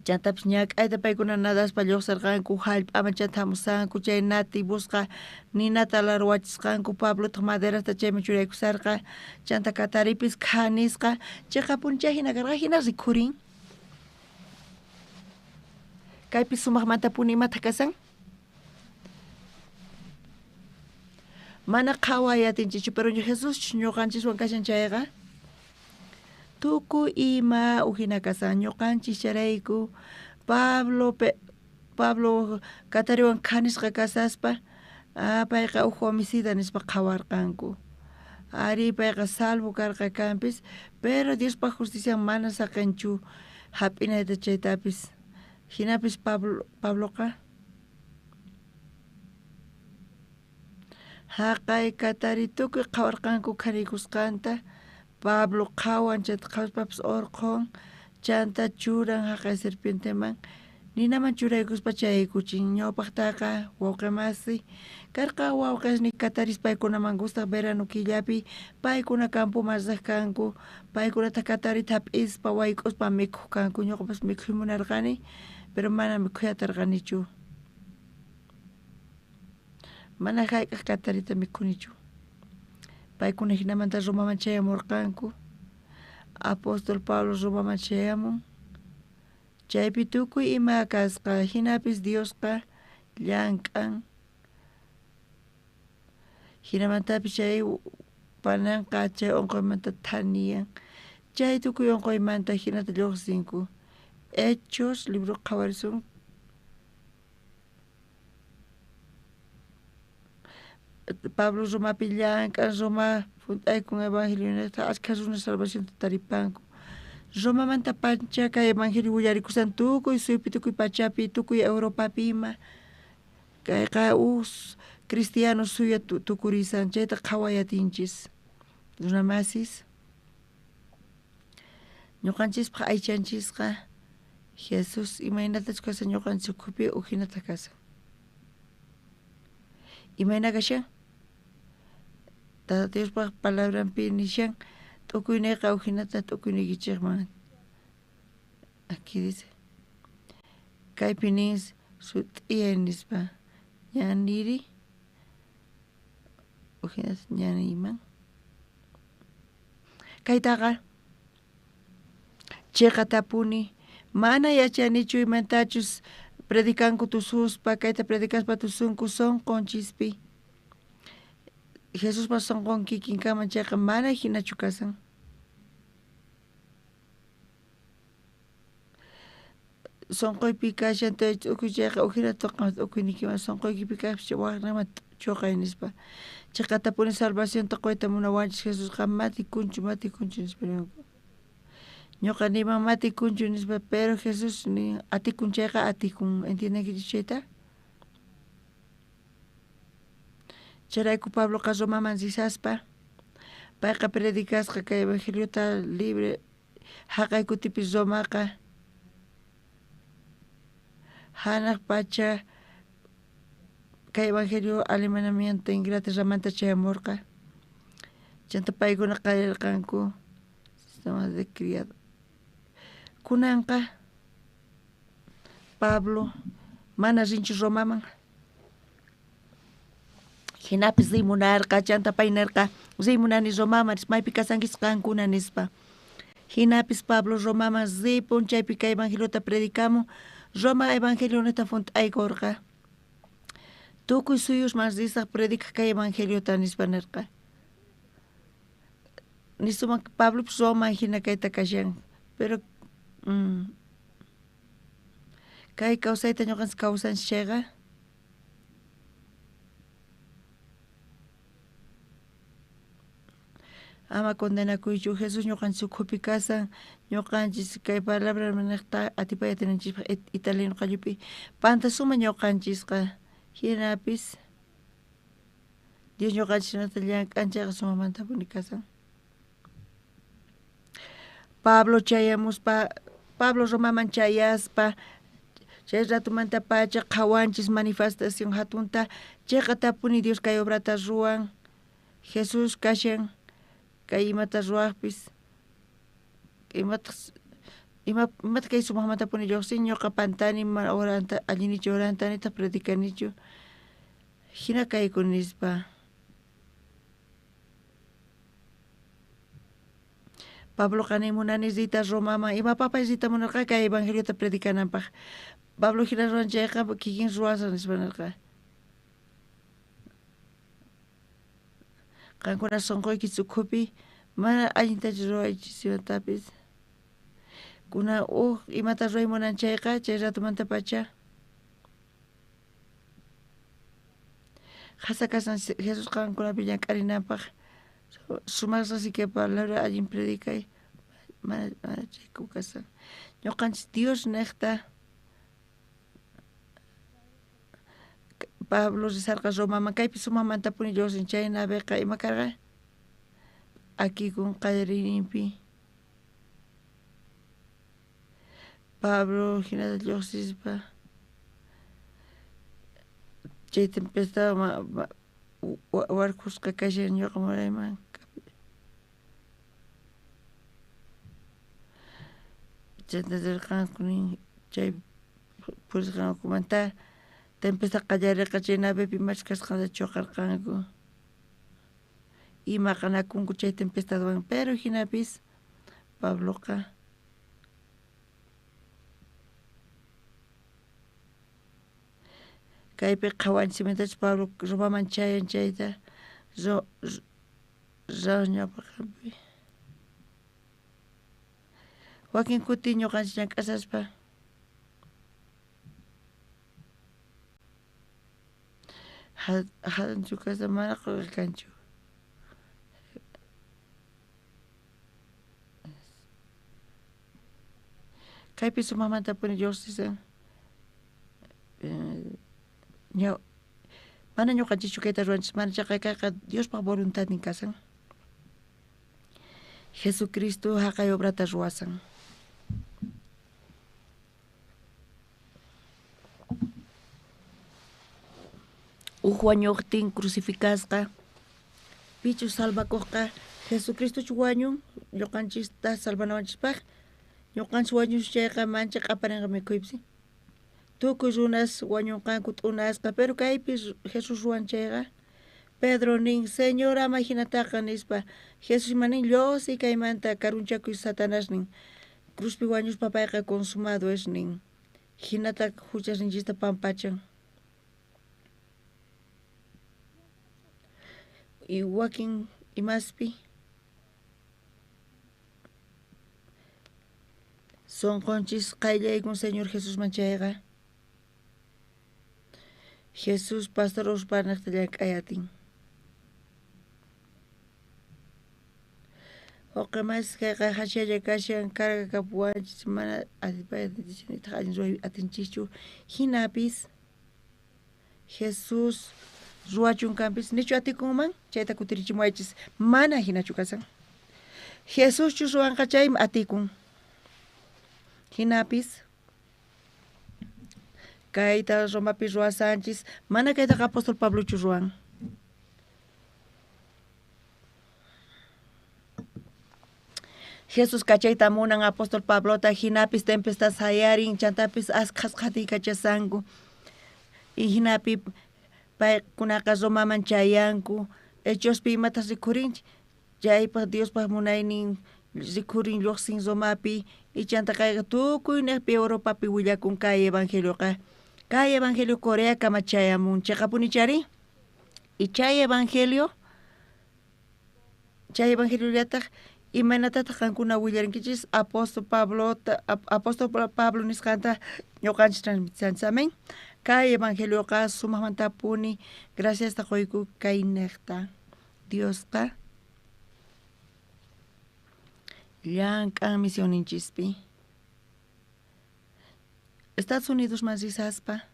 chantapis ñak'ayta paykuna nadaspa lluqsirqanku hallp'aman chanta hamusanku, chay nativosqa ninata larwachisqanku, Pablotaq maderasta chayman churaykusarqa, chanta kataripis khanisqa, chiqapuni chay hina karqa, hina rikhurin. Kaypi sumaqmantapuni imataq kasan? Mana qhaway atinchikchu, pero Jesús ñuqanchiswan kashan chayqa, Tukuy ima ujina kasan ñuqanchis chayrayku Pablo katariwan khanisqa kasaspa payqa uj homicida nispa qhawarqanku. Ari payqa salvo karqa kanpis, pero Diospa justician mana saqenchu hap'inayta chaytapis. Jinapis Pabloqa haqay katari tukuy qhawarqanku khaniykusqanta. Pablo qhawan chayta qhawaspapis urqhun, chanta churan haqay serpienteman, ninaman churaykuspa chayaykuchin. Ñawpaqtaqa wawqi masi karqa wawqisni kataris paykunaman gustaq verano killapi paykuna campoman riq kanku, paykunataq katarita hap'ispa wayk'uspa mikhuq kanku. Ñuqapas mikhuy munarqani, pero mana mikhuy atarqanichu. Mana hayk'aq katarita mikhunichu. Paykuna jinamanta Romaman chayamurqanku. Apóstol Pablo Romaman chayamun. Chaypi tukuy ima kasqa, jinapis Diosqa llank'an. Jinamantapis chay pananqa chay unquymanta thaniyan. Chay tukuy unquymanta jinata lluqsinku. Hechos libro qhawarisun. Pablo Romapi llank'an, Roma junt'aykun evangelioneta, achkha runa salvacionta taripanku. Romamanta pacha kay evangelio willarikushan tukuy suypi, tukuy pachapi, tukuy Europapi ima. Kayqa uj cristiano suya tukurisan, chayta qhaway atinchis. Runamasis, ñuqanchispaq aychanchisqa Jesús imaynatachus kasan ñuqanchis ukhupi ujinata kasan. Imayna kashan? Tata Diospaq palabranpi nishan t'ukuyniyqa ujinata t'ukuyniykichikman. Aquí dice. Kaypi nin sut'iyay nispa. Ñaniri ujinata ñaniyman. Kaytaqa chiqatapuni mana yachanichu imantachus predicanku tususpa, kayta predicaspa tusunku sonqonchispi. Jesuspa sonqon kikinkaman chayqa mana hinachu kasan. Sonqoypi kashan t'ukuy chayqa ujina t'ukuyniykiman sonqoykipi kaqpis waqnaman chuqay nispa. Chiqatapuni salvacionta quyta munawanchis Jesusqa matikunchu matikunchu nispa ninku. Ñuqa niman matikunchu nispa, pero Jesús nin atikun chayqa atikun. ¿Entiendenkichis chayta? Chayrayku Pabloqa Romaman risaspa payqa predicasqa kay evangeliota libre haqay kutipi Romaqa hanaq pacha kay evangelio Alemaniamanta Inglaterramanta chayamurqa. Chanta paykuna qallarqanku sistema de criado. Kunanqa Pablo mana rinchu Romaman. Jinapis riy munarqa, chanta pay nerqa riy munani Romaman, maypi kasankichis qankuna nispa. Jinapis Pablo Romaman ripun, chaypi kay evangeliota predicamun. Roma evangelioneta junt'aykurqa. Tukuy suyusman risaq predicaq kay evangeliota nispa nerqa. Nisuman Pablopis Roma hina kayta kashan, pero kay kawsayta ñuqanchis kawsanchis chayqa ama condenakuychu. Jesús ñuqanchis ukhupi kasan, ñuqanchis kay palabra niqta atipay atinanchispaq italiano qallupi pantasuma ñuqanchisqa. Jinapis Dios ñuqanchismanta llank'an chayqa sumamantapuni kasan. Pablo chayamuspa, Pablo Romaman chayaspa, chay ratumanta pacha qhawanchis manifestación hatunta, chiqatapuni Dios kay obrata ruwan. Jesús kashan kay imata ruwaqpis, imata kay sumaqmantapuni lluqsin. Ñuqa pantani mana oranta allinichu orantanitaq predicanichu. Hina kayku nispa. Pabloqa nin munani riyta Romaman, imapaqpas riyta munarqa kay evangeliota predicananpaq. Pablo hina ruwan chayqa kikin ruwasaq nispa nirqa. Qankuna sonqoykichis ukhupi Mana allintachu ruwaychis imatapis. Kunan uj imata ruway munan chayqa chay ratomantapacha qhasa kashan Jesús qankunapi llank'arinanpaq. Sumaqta así que palabra allin predicay mana chayku kashan. Ñuqanchis Dios niqta Pablo risarqa Romaman kaypi sumaqmantapuni lluqsin chay naveqa ima karqa akikun qallariyninpi. Pablo hinata lluqsispa chay tempestad warkhusqa kashan ñuqa murayman. Chayta rirqanku nin chay purisqankumanta tempestad qallarirqa chay navepi imachus kasqanta chuqarqanku. Y maqanakunku chay tempestadwan, pero hinapis Pabloqa kaypi qhawanchis imatachus Pablo Romaman chayan chayta ñawpaqenpi. Wakin kuti ñuqanchis llank'asaspa hatunchu kaspa mana qullqi kanchu. Kaypi sumaqmantapuni lluqsisan. Mana ñuqanchischu kayta ruwanchis, mana chaqay kayqa Diospaq voluntadnin kasan. Jesucristo haqay obrata ruwasan. Uj wañuqtin crucificasqa, pichus salvakuqqa Jesucristochu wañun ñuqanchista salvanawanchispaq. Ñuqanchis wañus chayqa mancha q'aparinqa mikhuypisi. Tukuy runas wañunqanku t'unasqa, pero kaypi Jesús ruwan chayqa Pedro nin, Señor ama hinataqa nispa. Jesús ima nin, lluqsiy kaymanta karunchakuy Satanás nin. Cruzpi wañuspa payqa consumado es nin. Hinata huchasninchista pampachan. Y wakin imaspi sonqonchis qayllaykun Señor Jesusman chayqa Jesús pastor usparniqta llank'ayatin. Uqimas kayqa hachalla kashan carga kapuwanchis mana atipay atinchis nitaq allin ruway atinchischu. Hinapis Jesús ruwachun kanpis nichu atikunman chayta kutirichimuwaychis mana hinachu kasan. Jesuschus ruwanqa chaymi atikun. Hinapis kayta Romapi ruwasanchis mana kaytaqa apóstol Pablochu ruwan. Jesús kachayta munan apóstol Pablota hinapis tempestad sayarin chantapis askhas qhatiykachasanku. Y hinapi paykunaqa Romaman chayanku. Hechospi imatas rikhurinchik chaypaq Diospaq munaynin rikhurin lluqsin Romapi y chanta kayqa tukuy niqpi Europapi willakun kay evangelioqa. Kay evangelio Coreakama chayamun chiqapuni chari. Y chay evangelio llataq imaynatataq qankuna willarinkichis apóstol Pablota apóstol Pablo nisqanta ñuqanchis transmitishanchis. Amén. Kay evangelioqa sumaqmantapuni graciasta quyku kay niqta. Diosqa llank'an misionninchispi. Estados Unidosman risaspa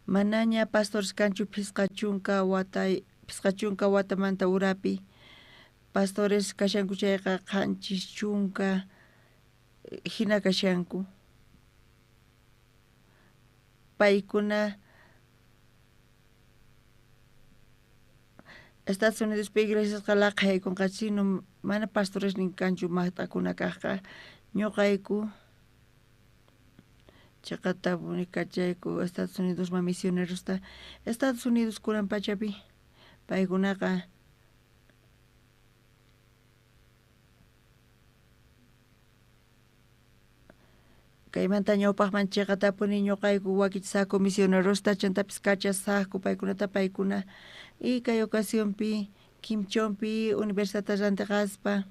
manaña pastores kanchu phisqa chunka watamanta urapi pastores kashanku chayqa qanchis chunka hina kashanku. Paykuna Estados Unidospi iglesiasqa laqhaykunqa sino mana pastores nin kanchu maqt'akuna kaqqa ñuqayku chiqatapuni kachayku Estados Unidosman misionerosta. Estados Unidos kunan pachapi paykunaqa Kaymanta ñawpaqman chiqatapuni ñuqayku wakichisaqku misionerosta chantapis kachasaqku paykunata paykuna y kay ocasionpi Quimchonpi universidadta rantiqaspa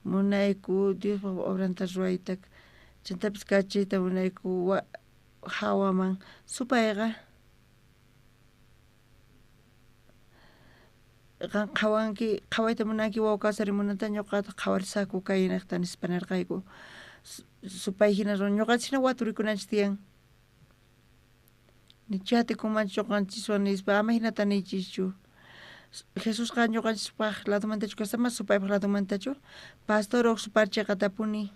munayku Diospaq obranta ruwayta chantapis kachayta munayku hawaman supayqa qan qhawanki qhawayta munanki wawa kawsarimunanta ñuqataq qhawarisaqku kaynaqta nispa nirqayku supay hina ñuqanchis hina waturikunanchis tiyan nichá atikunmanchu ñuqanchiswan nispa ama hinata niychischu Jesusqa ñuqanchispaq ladomantachu kashan ama supaypaq ladomantachu pastor uq chiqatapuni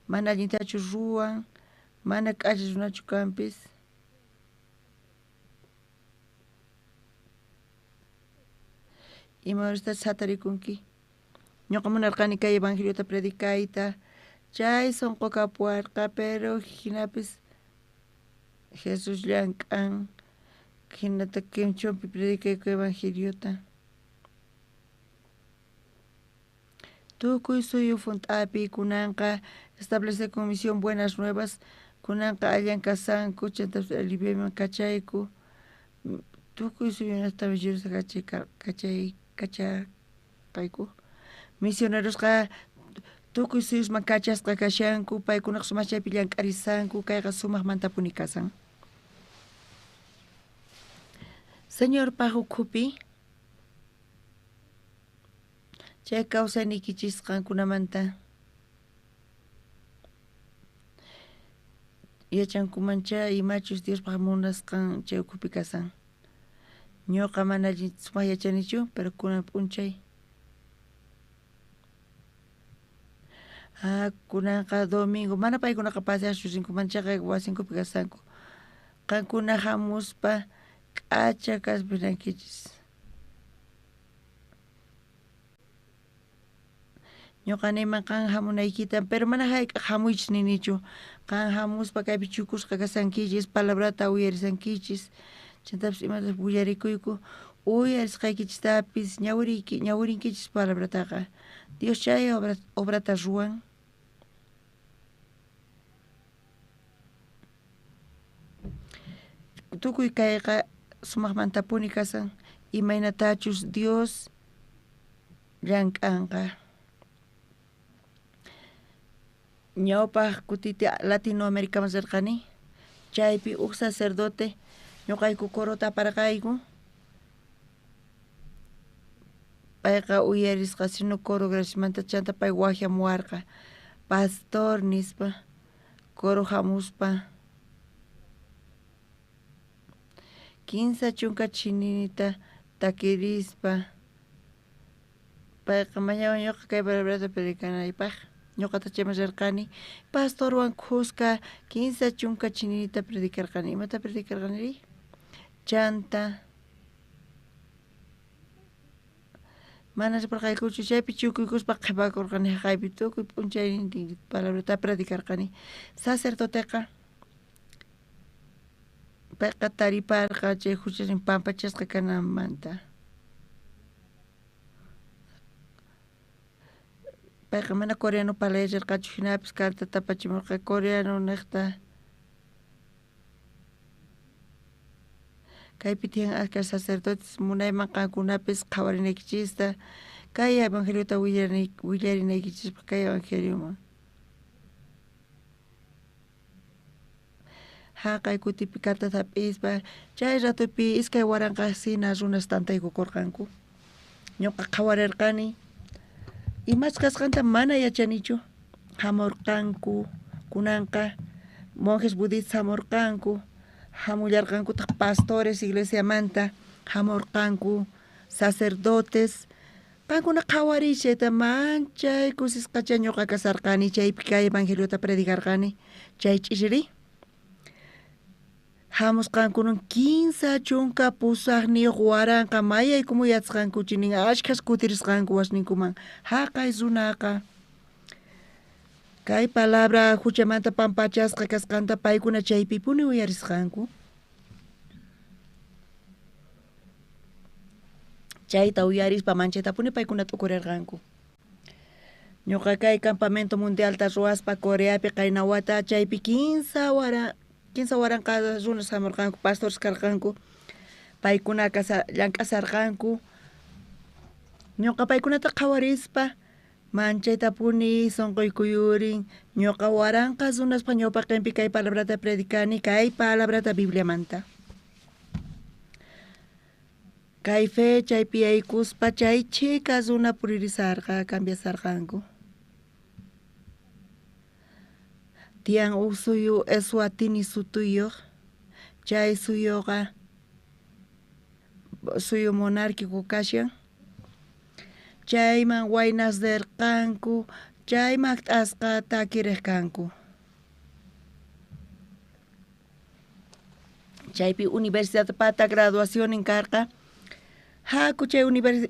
mana allintachu ruwan mana k'acha runachu kanpis. Ima horastachus hatarikunki ñuqa munarqani kay evangeliota predicayta chay sunqu kapuwarqa pero hinapis Jesús llank'an hinata Quimchonpi predicayku evangeliota. Tukuy suyu junt'api kunanqa establecekun misión Buenas Nuevas kunanqa allan kasanku chantapis aliviaman kachayku tukuy suyunasta misionerosta kacharqayku misionerosqa tukuy suyusman kachasqa kashanku paykunaqa sumaq chaypi llank'arisanku kayqa sumaqmantapuni kasan. Señorpaq ukhupi chay kawsayniykichis qankunamanta yachankumanchá imachus Diospaq munasqan chay ukhupi kasan. Ñuqa mana allin sumaq yachanichu pero kunan p'unchay kunanqa domingo mana paykunaqa paseaqchu rinkumanchaqa wasinkupi kasanku qankuna hamuspa k'acha kaspa rinankichis. Ñuqa niyman qan hamunaykita pero mana hayk'aq hamuychis ninichu qan hamuspa kaypi chukusqa kasankichis palabrata uyarisankichis chantapis imatapis willarikuyku uyarisqaykichistapis ñawirinkichis palabrataqa Dios chay obrata ruwan. Tukuy kayqa sumaqmantapuni kasan imaynatachus Dios llank'anqa. Ñawpaq kutita Latinoamericaman rirqani chaypi uj sacerdote ñuqayku corota aparqayku payqa uyarisqa sino coro gracimanta chanta pay waqyamuwarqa pastor nispa coro hamuspa 30 chininita takirispa payqa mañawan ñuqa kay palabrata predicanaypaq ñuqata chayman rirqani pastorwan khuska 30 chininita predicarqani imata predicarqaniri chanta mana riparqaykuchu chaypi chukuykuspa qhipakurqani haqaypi tukuy p'unchaynintin palabrata predicarqani sacerdoteqa payqa tariparqa chay huchasnin pampachasqa kananmanta payqa mana coreano parlayarqachu hinapis cartata apachimurqa coreano niqta kaypi tiyan ashka sacerdotes munayman qankunapis qhawarinaykichista kay evangeliota willarinaykichispaq kay evangelioman haqay kutipi cartata hap'ispa chay ratopi 2000 hina runas tantaykukurqanku ñuqa qhawarirqani imachus kasqanta mana yachanichu hamurqanku kunanqa monjes budistas hamurqanku hamullarqankutaq pastores iglesiamanta hamurqanku sacerdotes qankuna qhawariychis chayta manchay kusisqacha ñuqa kasarqani chaypi kay evangeliota predicarqani chay ch'isiri hamusqankunan 38,000 mayaykumuyasqanku chinin ashkhas kutirisqanku wasninkuman haqay runaqa kay palabra huchamanta pampachasqa kasqanta paykuna chaypipuni uyarisqanku chayta uyarispa manchaytapuni paykuna t'ukurirqanku. Ñuqa kay campamento mundialta ruwaspa Coreapi qayna wata chaypi 15,000 runas hamurqanku, pastores karqanku, paykuna llank'asarqanku. Ñuqa paykunata qhawarispa manchaytapuni sunquy kuyurin. Ñuqa 1,000 runaspa ñawpaqinpi kay palabrata predicani, kay palabrata Bibliamanta. Kay fe chaypi yaykuspa chay chhika runa puririsarqa, cambiasarqanku. Tiyan uj suyu Eswatini sutuyuq, chay suyuqa suyu monárquico kashan. Chayman waynas rirqanku, chay maqt'asqa takiriq kanku. Chaypi universidad pata graduacionin karqa. Haku chay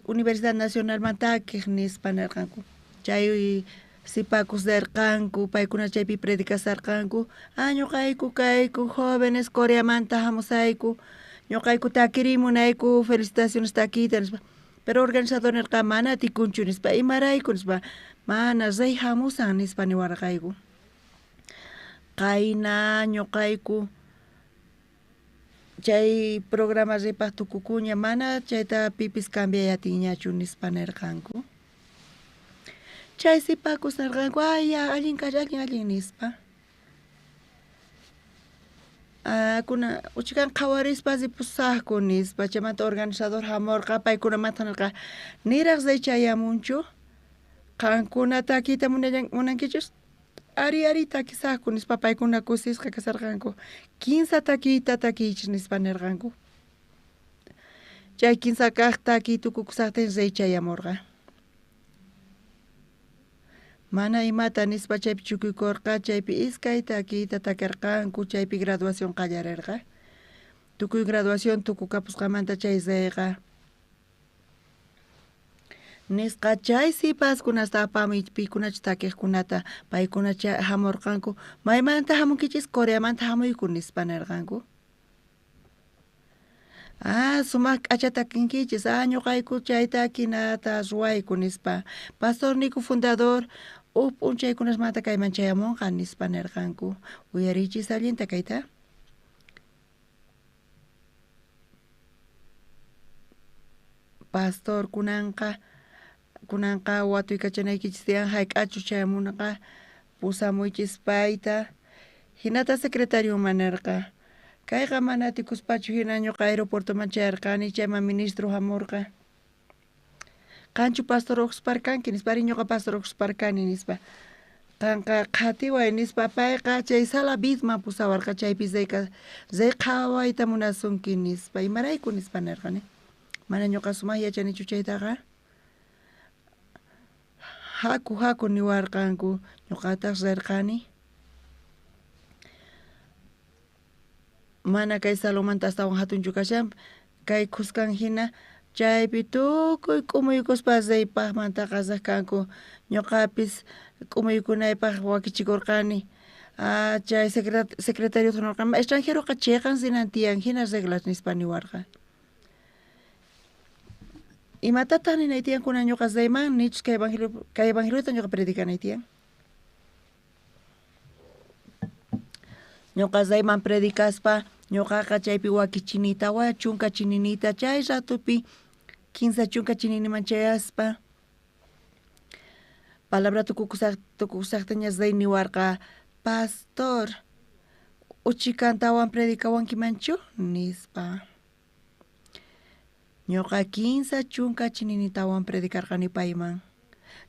Universidad Nacionalman takiq nispa nirqanku. Chay sipakus rirqanku, paykuna chaypi predicasarqanku. Ah, ñuqayku kayku jóvenes Coreamanta hamusayku, ñuqayku takirimunayku felicitaciones takiyta nispa. Pero organizador nirqa mana atikunchu nispa, imarayku nispa, mana rey hamusan nispa niwarqayku. Qayna ñuqayku chay programa ripaq tukukuña, mana chayta pipis cambiay atinñachu nispa nirqanku. Chay sipakus nirqanku, ay ya, allin kash, allin, allin nispa. Kuna uchikan qhawarispa ripusaqku nispa, chaymanta organizador hamurqa, paykunamanta nirqa, niraq rey chayamunchu, qankuna takiyta munankichus? Ari, ari takisaqku nispa, paykuna kusisqa kasarqanku. 15 takiyta takiychis nispa nirqanku. Chay 15 kaq takiy tukukusaqtin rey chayamurqa. Mana imata nispa chaypi chukuykurqa, chaypi iskay takiyta takirqanku, chaypi graduación qallarirqa. Tukuy graduación tukukapusqamanta chay reyqa nisqa chay sipaskunasta apamuy pikunachus takiqkunata, paykuna hamurqanku, maymanta hamunkichis? Coreamanta hamuyku nispa nirqanku. Ah, sumaq k'acha takinkichis, ah, ñuqayku chay takinata ruwayku nispa. Pastor niku fundador uj p'unchaykunasmanta kayman chayamunqa nispa nirqanku. Uyarichis allinta kayta. Pastor kunanqa watuykachanaykichis tiyan, hayk'achus chayamunqa pusamuychis payta. Hinata secretarioman nirqa. Kayqa mana atikuspachu hina ñuqa aeropuertoman chayarqani, chayman ministro hamurqa. Qanchu pastor uqsparkanki nispa, ari ñuqa pastor uqsparkani nispa. Qanqa qhatiway nispa, payqa chay sala bidman pusawarqa, chaypi rey qhawayta munasunki nispa. Imarayku nispa nirqani. Mana ñuqa sumaq yachanichu chaytaqa. Haku, haku niwarqanku, ñuqataq rirqani. Mana kay salonmanta astawan hatunchu kashan, kay khuskan hina, chaypi tukuy k'umuykuspa reypaqmantaqa riq kanku. Ñuqapis k'umuykunaypaq wakichikurqani. Ah, chay secretario nirqa, extranjeroqa chiqan rinan tiyan, hina reglas nispa niwarqa. Imatataq ninay tiyan kunan ñuqa reyman, nichus kay evangeliota ñuqa predicanay tiyan. Ñuqa reyman predicaspa, ñuqaqa chaypi wakichinita, 40 chininita, chay ratupi 30 chininiman chayaspa. Palabra tukukusaqtaña rey niwarqa, pastor, uchikantawan predicawankimanchu nispa. Ñuqa 30 chininitawan predicarqani payman.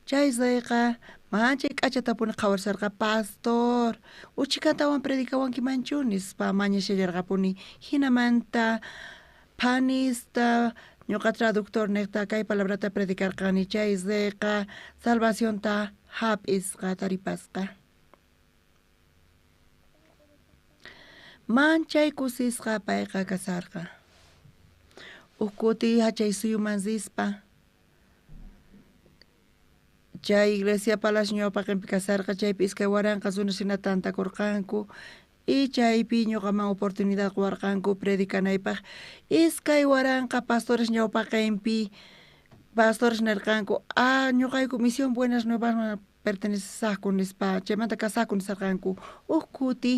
Chay reyqa manchay k'achatapuni qhawarisarqa, pastor, uchikantawan predicawankimanchu nispa mañashallarqapuni. Hinamanta phanista ñuqa traductor niqta kay palabrata predicarqani, chay reyqa salvacionta hap'isqa taripasqa. Manchay kusisqa payqa kasarqa. Uj kuti hachay suyuman rispa, chay iglesia palacio ñawpaqinpi kasarqa, chaypi 2000 runas hina tantakurqanku, y chaypi ñuqaman oportunidad quwarqanku predicanaypaq. 2000 pastores ñawpaqinpi, pastores nirqanku, ah, ñuqayku misión Buenas Nuevas pertenecesajku nispa, chaymanta kasajku nisarqanku. Uj kuti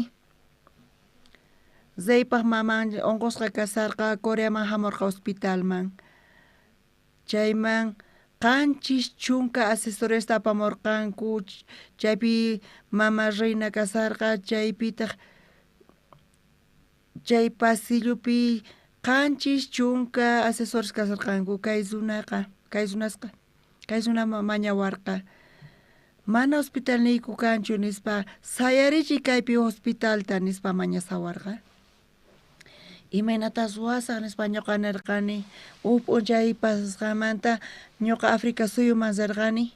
reypaj maman onqosqa kasarqa, Coreaman jamorqa hospitalman. Chayman 70 asesoresta apamorqanku, chaypi mama reina kasarqa, chaypitaj chay pasillopi 70 asesores kasarqanku. Kay runaqa, kay runasqa, kay runa mañawarqa, mana hospitalniyku kanchu nispa, sayarichiy kaypi hospitalta nispa mañasawarqa. Imaynata ruwasaj nispa ñuqa nerqani. Uj p'unchay pasasqanmanta ñuqa África suyuman rirqani.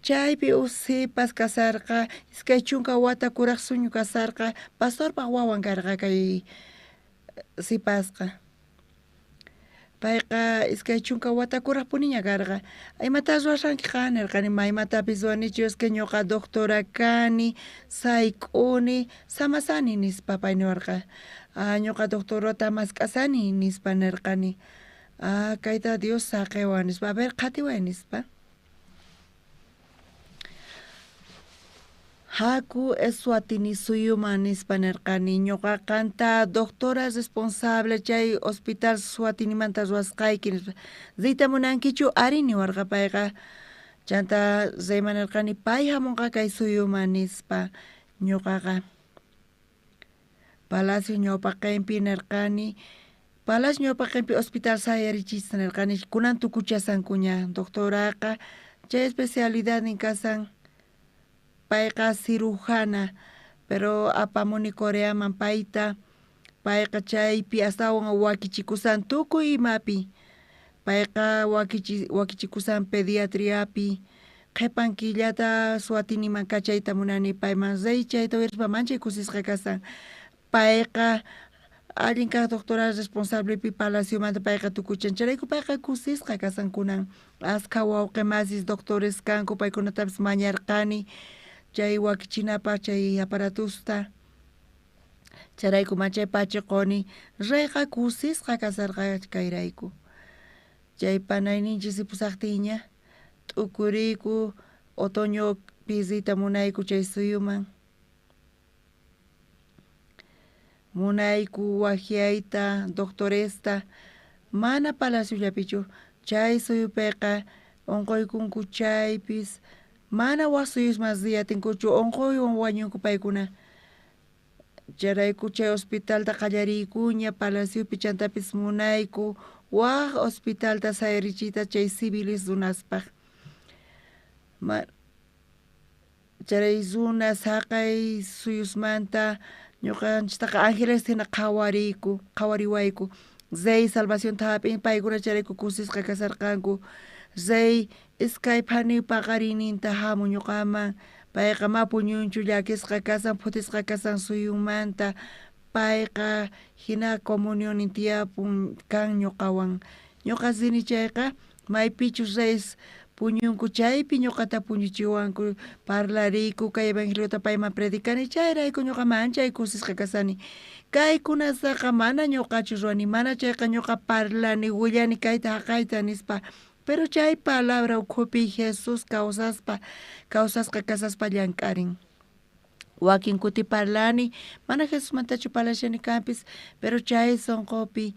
Chaypi uj sipas kasarqa, 20 wata kuraj suñu kasarqa, pastorpaj wawan karqa kay sipasqa. Payqa 20 wata kurajpuniña karqa. Imata ruwashanki qan nerqani, ma imatapis ruwanichu, es que ñuqa doctora kani, sayk'uni, samasani nispa pay niwarqa. Ah, ñuqa doctorata mask'asani nispa nerqani. Ah, kayta Dios saqewan nispa, a ver qhatiway nispa. Haku Eswatini suyuman nispa nerqani, ñuqa qanta doctora responsable chay hospital Suatinimanta ruwasqayki nispa. Riyta munankichu? Ari niwarqa payqa. Chanta reyman nerqani, pay hamunqa kay suyuman nispa. Ñuqaqa palacio ñawpaqenpi nerqani, palacio ñawpaqenpi hospital sayarichis nerqani, kunan tukuchasankuña doctoraqa, chay especialidadnin kasan. Payqa cirujana, pero apamuni Coreaman payta, payqa chaypi astawan wakichikusan tukuy imapi. Payqa wakichikusan pediatriapi, qhipan killata Suatiniman kachayta munani payman rey chayta uyarispa manchay kusisqa kasan. Payqa allin kaq doctora responsablepi palaciomanta payqa tukuchan, chayrayku payqa kusisqa kasan kunan. Askha wawqi masis doctores kanku, paykunatapis mañarqani chay wakichinapaj chay aparatusta. Chayrayku manchay pachiquni, reyqa kusisqa kasarqa kayrayku. Chay panayninchis ripusaqtinña t'ukuriyku, otoñopi riyta munayku chay suyuman. Munayku wajyayta doctoresta, mana palaciollapichu, chay suyupiqa onqoykunku chaypis, mana waj suyusman riyatinkuchu, onqoywan wañunku paykuna. Chayrayku chay hospitalta qallariykuña palaciopi, chantapis munayku waj hospitalta sayarichiyta chay civiles runaspaj. Chay runa saqay suyusmanta ñuqanchistaqa ángeles hina qhawariyku, qhawariwayku. Rey salvacionta hap'in, paykuna chayrayku kusisqa kasarqanku. Rey iskay phani paqariyninta hamun ñuqaman, payqa ma puñunchu, llakisqa kasan, phutisqa kasan suyunmanta. Payqa hina comunionin tiyapun kan ñuqawan. Ñuqa rini chayqa maypichus reyes puñunku chaypi ñuqata puñuchiwanku, parlariyku, kay evangeliota payman predicani, chayrayku ñuqa manchay kusisqa kasani. Kaykunasaqa mana ñuqachu ruwani, mana chayqa ñuqa parlani, willani kayta haqayta nispa. Pero chay palabra ukhupi Jesús kawsaspa, kawsasqa kasaspa llank'arin. Wakin kuti parlani, mana Jesusmantachu parlashani kanpis, pero chay sonqopi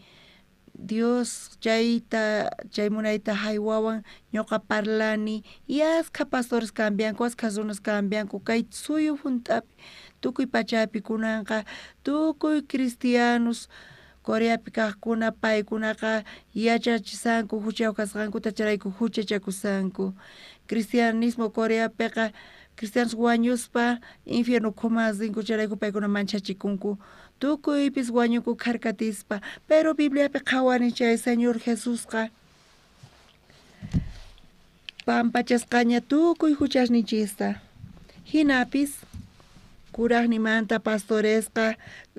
Dios chayta, chay munayta haywawan ñuqa parlani, y askha pastores cambianku, askha runas cambianku, kay suyu junt'api, tukuy pachapi kunanqa, tukuy cristianos Coreapi kaqkuna paykunaqa yachachisanku huchayuq kasqankuta, chayrayku huchachakusanku. Cristianismo Coreapiqa cristianos wañuspa infierno ukhuman rinku, chayrayku paykuna manchachikunku, tukuypis wañunku kharkatispa. Pero Bibliapi qhawani chay Señor Jesusqa pampachasqaña tukuy huchasninchista. Hinapis kurajnimanta pastoresqa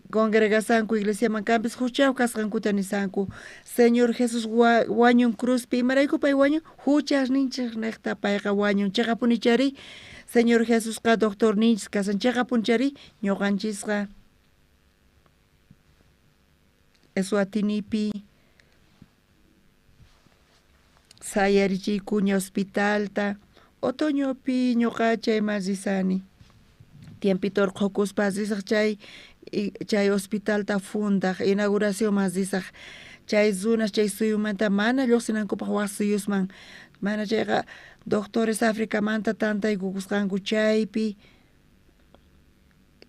congregasanku iglesiaman kanpis huchayuq kasqankuta nisanku. Señor Jesús wañun cruzpi, imarayku pay wañun? Huchasninchis niqta payqa wañun. Chiqapunichari Señor Jesusqa doctorninchis kasan, chiqapunichari ñuqanchisqa Eswatinipi sayarichiykuña hospitalta, Otoñopi ñoqa chayman risani. Tiempito urqhukuspa risaj chay hospitalta fundaj inauguracionman risaj. Chay runas chay suyumanta mana lluqsinankupaq wak suyusman, mana chayqa doctores Africamanta tantaykukusqanku chaypi,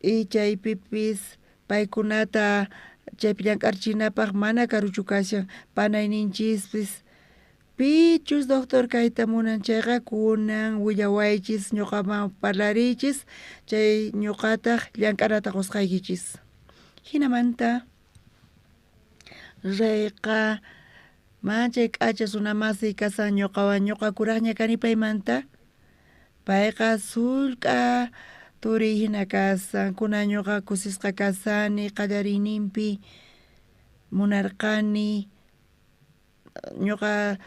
y chaypipis paykunata chaypi llank'arichinapaq mana karuchu kashan panayninchispis. Pichus doctor kayta munan chayqa kunan willawaychis, ñuqaman parlariychis, chay ñuqataq llank'anata qusqaykichis. Hinamanta reyqa manchay k'acha runamasiy kasan ñuqawan, ñuqa kuraqña kani paymanta, payqa sullk'a turiy hina kasan, kunan ñuqa kusisqa kasani qallariyninpi munarqani, ñuqa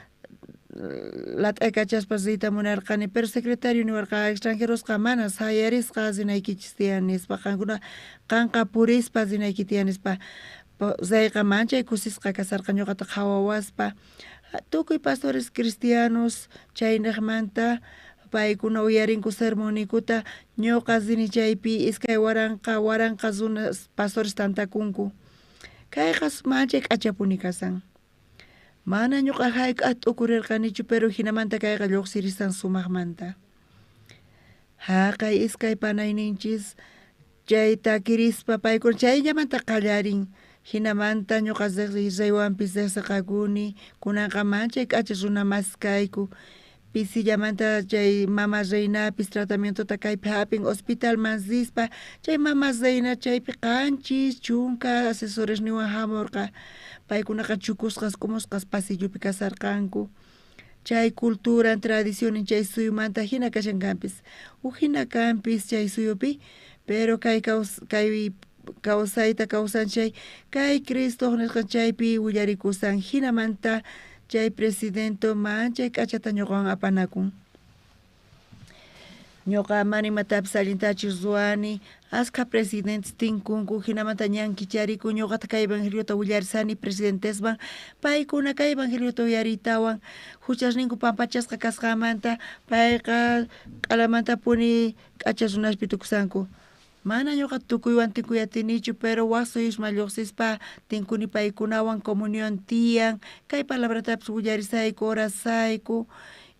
lat'aykachaspa riyta munarqani, pero secretario niwarqa extranjerosqa mana sayarisqa rinaykichis tiyan nispa, qankuna qanqa purispa rinayki tiyan nispa. Reyqa manchay kusisqa kasarqa ñuqata qhawawaspa. Tukuy pastores cristianos chayniqmanta paykuna uyarinku sermonninkuta, ñuqa rini chaypi 2000 waranqa runas pastores tantakunku. Kayqa manchay k'achapuni kasan. Mana ñuqa hayk'aq t'ukurirqanichu, pero hinamanta kayqa lluqsirisan sumaqmanta. Haqay iskay panayninchis chay takirispa paykuna chayllamanta qallarin. Hinamanta ñuqa reywanpis riqsiqakuni, kunanqa manchay k'acha runa masi kayku. Pisillamanta chay mama reinapis tratamientota kaypi hap'in hospitalman rispa, chay mama reina chaypi 70 asesoresniwan hamurqa, paykunaqa chukusqas k'umusqas pasillupi kasarqanku. Chay culturan tradicionin chay suyumanta hina kashan kanpis, huk hina kanpis chay suyupi, pero kay kawsayta kawsan chay kay Cristo nisqan chaypi willarikusan. Hinamanta chay presidente manchay k'achata ñuqawan apanakun. Ñuqa mana imatapis allintachu ruwani, askha presidentes tinkunku, hinamanta ñan kicharikun, ñuqata kay evangeliota willarisani presidentesman, paykuna kay evangeliota uyariytawan huchasninku pampachasqa kasqanmanta payqa q'alamantapuni k'acha runaspi tukusanku. Mana ñuqa tukuywan tinkuyatinichu, pero wak suyusman lluqsispa tinkuni paykunawan comunión tiyan, kay palabratapis willarisayku, orasayku,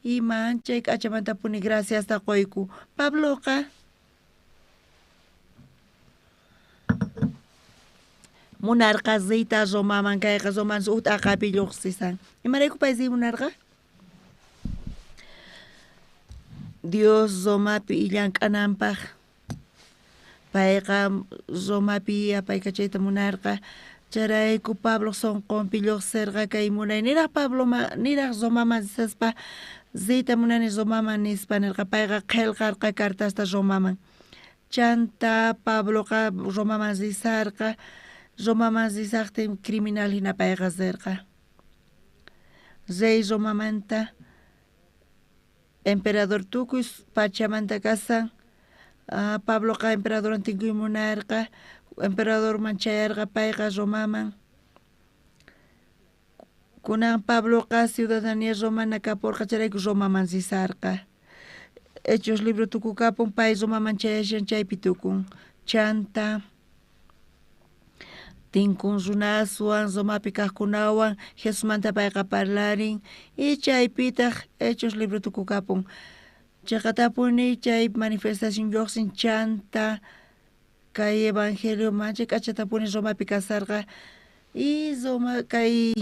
y manchay k'achamantapuni graciasta quyku. Pabloqa munarqa riyta Romaman, kayqa Roman huk t'aqapi lluqsisan. Imarayku pay riy munarqa? Dios Romapi llank'ananpaq. Payqa Romapi apaykachayta munarqa, chayrayku Pablo sunqunpi lluqsirqa kay munay, niraq Pabloma niraq Romaman risaspa riyta munani Romaman nispa nirqa, payqa qillqarqa cartasta Romaman. Chanta Pabloqa Romaman risarqa, Romaman risaqtin criminal hina payqa rirqa. Rey Romamanta emperador tukuy pachamanta kasan. Pabloqa emperadorwan tinkuy munarqa, emperadorman chayarqa payqa Romaman. Kunan Pabloqa ciudadanía romana kapurqa, chayrayku Romaman risarqa. Hechos libro tukukapun, pay Romaman chayashan chaypi tukun. Chanta tinkun runaswan, Romapi kaqkunawan, Jesusmanta payqa parlarin, y chaypitaq Hechos libro tukukapun. Chaqatapuni chay manifestación lluqsin, chanta kay evangelio manchay k'achatapuni Romapi kasarqa, y Roma kay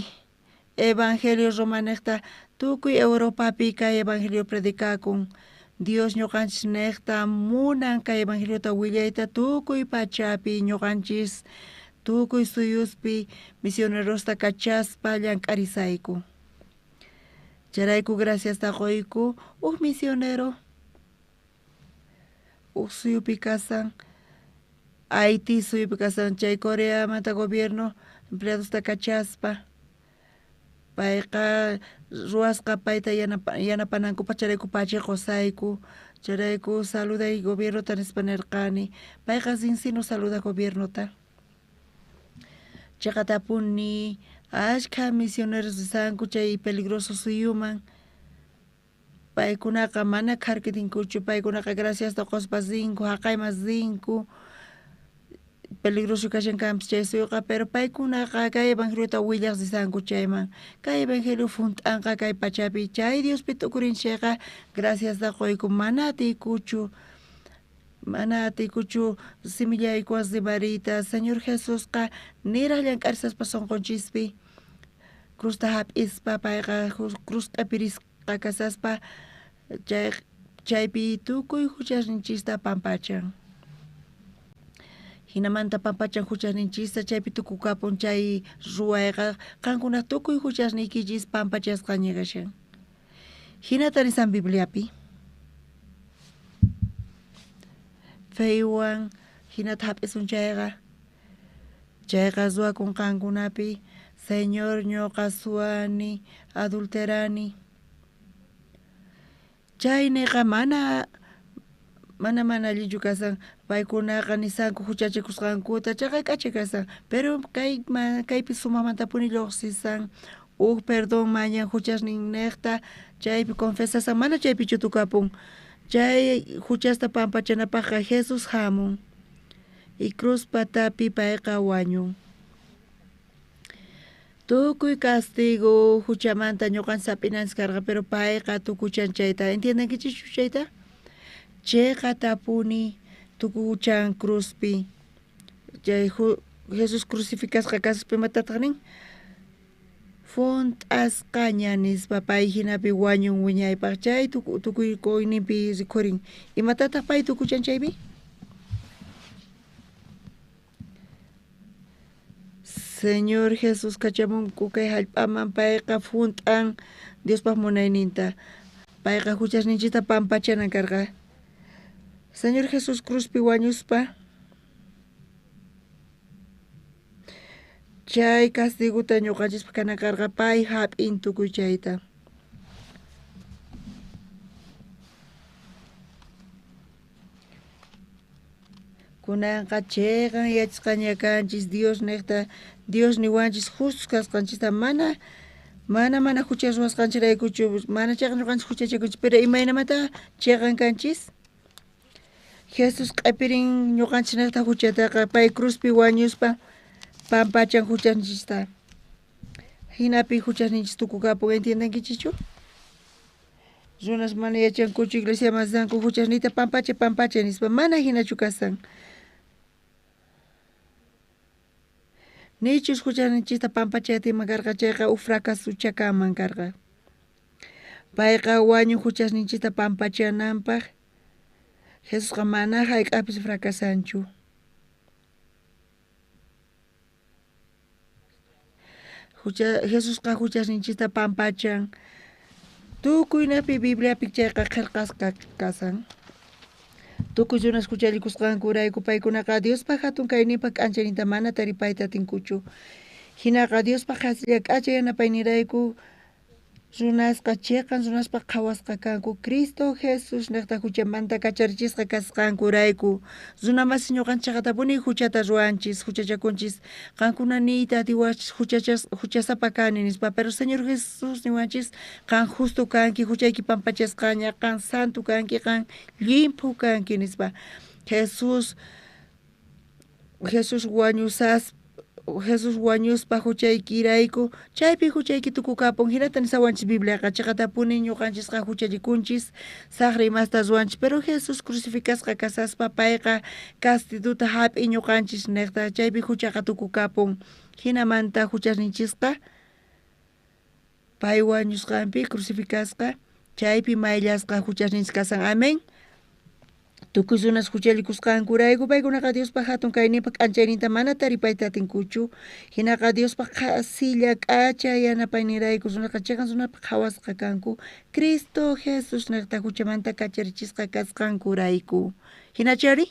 evangelio romanejta tukuy Europapi kay evangelio predicakun. Dios ñuqanchis niqta munan kay evangeliota willayta tukuy pachapi ñuqanchis tukuy suyuspi misionerosta kachaspa llank'arisayku. Chayrayku graciasta quyku huk misionero huk suyupi kasan, Haití suyupi kasan, chay Coreamanta gobierno empleadosta kachaspa payqa ruwasqa payta yanapanankupaq, chayrayku pachi qusayku, chayrayku saluday gobiernota nispa nirqani, payqa rinsino saluda gobiernota. Chaqatapuni ashkha misioneros risanku chay peligroso suyuman, Paykunaqa mana kharkitinkuchu, paykunaqa graciasta qospa rinku, jaqayman rinku. Peligroso kashan kanpis chay suyuqa, pero paykunaqa kay evangeliota willaj risanku chayman. Kay evangelio junt'anqa kay pachapi, chay Diospi t'ukurin chayqa graciasta qoyku, mana atiykuchu. Mana atiykuchu simillaykuwan rimariyta. Señor Jesusqa niraj llank'arisaspa sonqonchispi cruzta hap'ispa payqa cruz q'epirisqa kasaspa chaypi tukuy huchasninchista pampachan. Hinamanta pampachan huchasninchista, chaypi tukukapun chay ruwayqa, qankuna tukuy huchasniykichis pampachasqaña kashan. Hinata nisan Bibliapi. Feywan hinata hap'isun chayqa, chayqa ruwakun qankunapi, Señor ñuqa suwani, adulterani. Chay niqa mana allinchu kasan, paykunaqa nisanku huchachikusqankuta, chayqa k'acha kasan, pero kaypi sumaqmantapuni lluqsisan, uj perdón mañan huchasnin niqta, chaypi confesasan, mana chaypichu tukapun. Chay huchasta pampachanapaqqa Jesús hamun y cruz patapi payqa wañun. Tukuy castigo huchamanta ñuqan sap'inanchis karqa, pero payqa tukuchan chayta. ¿Entiendenkichischu chayta? Chayqatapuni tukuchan cruzpi. Chay Jesús crucificasqa kaspa imatataq nin? Junt'asqaña nispa pay hinapi wañun wiñaypaq, chay tukuy kuyninpi rikhurin. Imatataq pay tukuchan chaypi? Señor Jesús kachamunku kay hallp'aman, payqa junt'an Diospaq munayninta. Payqa huchasninchista pampachanan karqa. Señor Jesús cruzpi wañuspa chay castiguta ñuqanchispaq kanan karqa, pay hap'in tukuy chayta. Kunanqa chiqan yachasqaña kanchis Dios niqta, Dios niwanchis justos kasqanchista, mana hucha ruwasqanchiraykuchu, mana chayqa ñuqanchis huchachakunchis, pero imaynamanta chiqan kanchis? Jesús q'epirin ñuqanchis niqta huchataqa, pay cruzpi wañuspa pampachan huchanchista. Hinapi huchasninchis tukukapun, ¿entiendenkichischu? Runas mana yachankuchu iglesiaman risanku huchasniyta pampacha pampacha nispa, mana hinachu kasan. Nichus huchasninchista pampachaytinman karqa chayqa uj fracasucha kanman karqa. Payqa wañun huchasninchista pampachananpaq. Jesusqa mana hayk'apis fracasanchu. Jesusqa huchasninchista pampachan. Tukuynapi Bibliapi chayqa qillqasqa kasan. Tukuy runas huchallikusqankurayku paykunaqa Diospa hatun kayninpa k'anchayninta mana taripayta atinkuchu. Hinaqa Diospa qhasilla k'acha yanapaynirayku runasqa chiqan runaspaq qhawasqa kanku Cristo Jesús niqta huchamanta kacharichisqa kasqankurayku. Runa masi ñuqanchikqatapuni huchata ruwanchis, huchachakunchis, qankuna niyta atiwachis huchasapa kani nispa, pero Señor Jesús niwanchis qan justo kanki, huchayki pampachasqaña, qan santo kanki, qan llimphu kanki nispa. Jesús wañuspa huchaykirayku, chaypi huchayki tukukapun, hinata nisawanchis Bibliaqa, chiqatapuni ñuqanchisqa huchallikunchis, saqra imasta ruwanchis, pero Jesús crucificasqa kasaspa payqa castiguta hap'in ñuqanchis niqta, chaypi huchaqa tukukapun. Hinamanta huchasninchisqa pay wañusqanpi crucificasqa, chaypi mayllasqa huchasninchis kasan. Amén. Tukuy runas huchallikusqankurayku paykunaqa Diospa hatun kayninpa k'anchayninta mana taripayta atinkuchu. Hinaqa Diospa qhasilla k'acha yanapaynirayku runaqa chiqan runapaq qhawasqa kanku Cristo Jesús niqta huchamanta kacharichisqa kasqankurayku. Hinachari?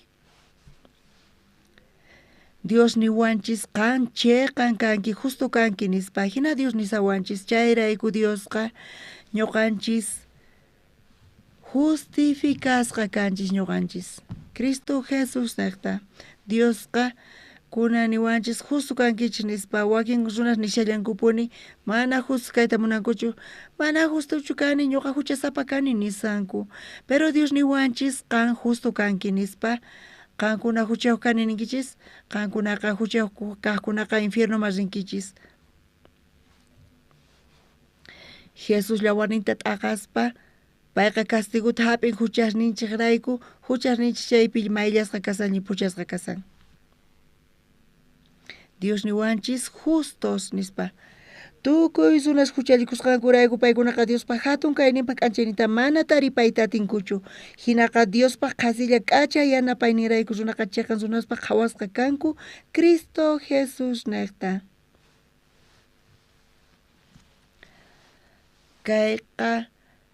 Dios niwanchis qan chiqan kanki, justo kanki nispa. Hina Dios nisawanchis, chayrayku Diosqa ñuqanchis justificasqa kanchis ñuqanchis Cristo Jesús niqta. Diosqa Kunan niwanchis justo kankichis nispa, wakin runas nishallankupuni mana justo kayta munankuchu, mana justochu kani, ñuqa huchasapa kani nisanku. Pero Dios niwanchis qan justo kanki nispa, qankuna huchayuq kani ninkichis, qankunaqa huchayuq kaqkunaqa infiernoman rinkichis. Jesús llawarninta t'aqaspa payqa castigota hap'in huchasninchikrayku, huchasninchik chaypi mayllasqa kasan, llimphuchasqa kasan. Dios niwanchis justos nispa. Tukuy runas huchallikusqankurayku paykunaqa Diospaq hatun kayninpaq k'anchayninta mana taripayta atinkuchu. Hinaqa Diospaq qhasilla k'acha yanapayninrayku runaqa chiqan runaspaq qhawasqa kanku Cristo Jesús niqta. Kayqa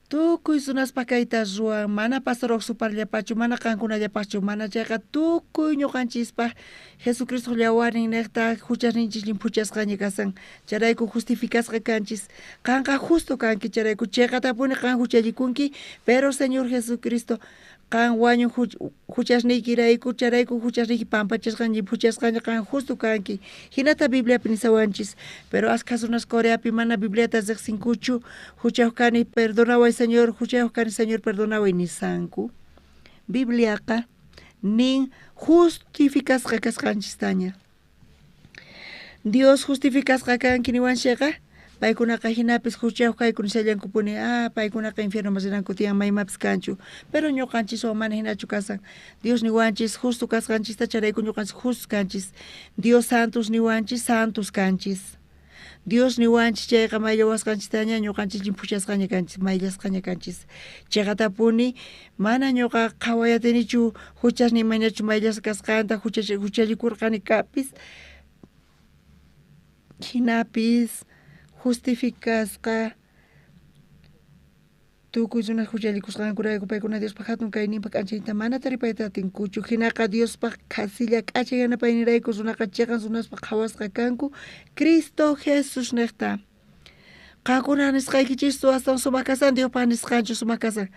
tukuy runaspaq kayta ruwan, mana pastor Oxuparllapachu, mana qankunallapaqchu, mana chayqa tukuy ñuqanchispaq Jesucristo llawarnin niqta huchasninchis llimphuchasqaña kasan, chayrayku justificasqa kanchis. Qanqa justo kanki, chayrayku chiqatapuni qan huchallikunki, pero Señor Jesucristo qan wañun huchasniykirayku, chayrayku huchasniyki pampachasqaña llimphuchasqaña qan justo kanki. Hinata Bibliapi nisawanchis, pero askha runas Coreapi mana Bibliata riqsinkuchu, huchayuq kani, perdonaway Señor, huchayuq kani Señor, perdonaway nisanku. Bibliaqa nin justificasqa kasqanchistaña. Dios justificasqa kanki niwanchikqa, paykunaqa hinapis huchayuq kayku nishallankupuni, paykunaqa infiernoman rinanku tiyan maymapis kanchu, pero ñuqanchiswan mana hinachu kasan. Dios niwanchis justo kasqanchista, chayrayku ñuqanchis justo kanchis. Dios santos niwanchis, santos kanchis. Dios niwanchis chayqa mayllawasqanchistaña ñuqanchis llimphuchasqaña kanchis, mayllasqaña kanchis. Chiqatapuni mana ñuqa qhawayatinichu huchasniy maynachu mayllasqa kasqanta, huchallikurqani kapis, hinapis justificasqa tukuy runas huchallikusqankurayku paykuna Diospaq hatun kayninpaq k'anchayninta mana taripayta atinkuchu. Hinaqa Diospaq qhasilla k'acha yanapaynirayku runaqa chiqan runaspaq qhawasqa kanku Cristo Jesús niqta. Qankuna nisqaykichistu astawan sumaq kasan, Diospaq nisqanchu sumaq kasan.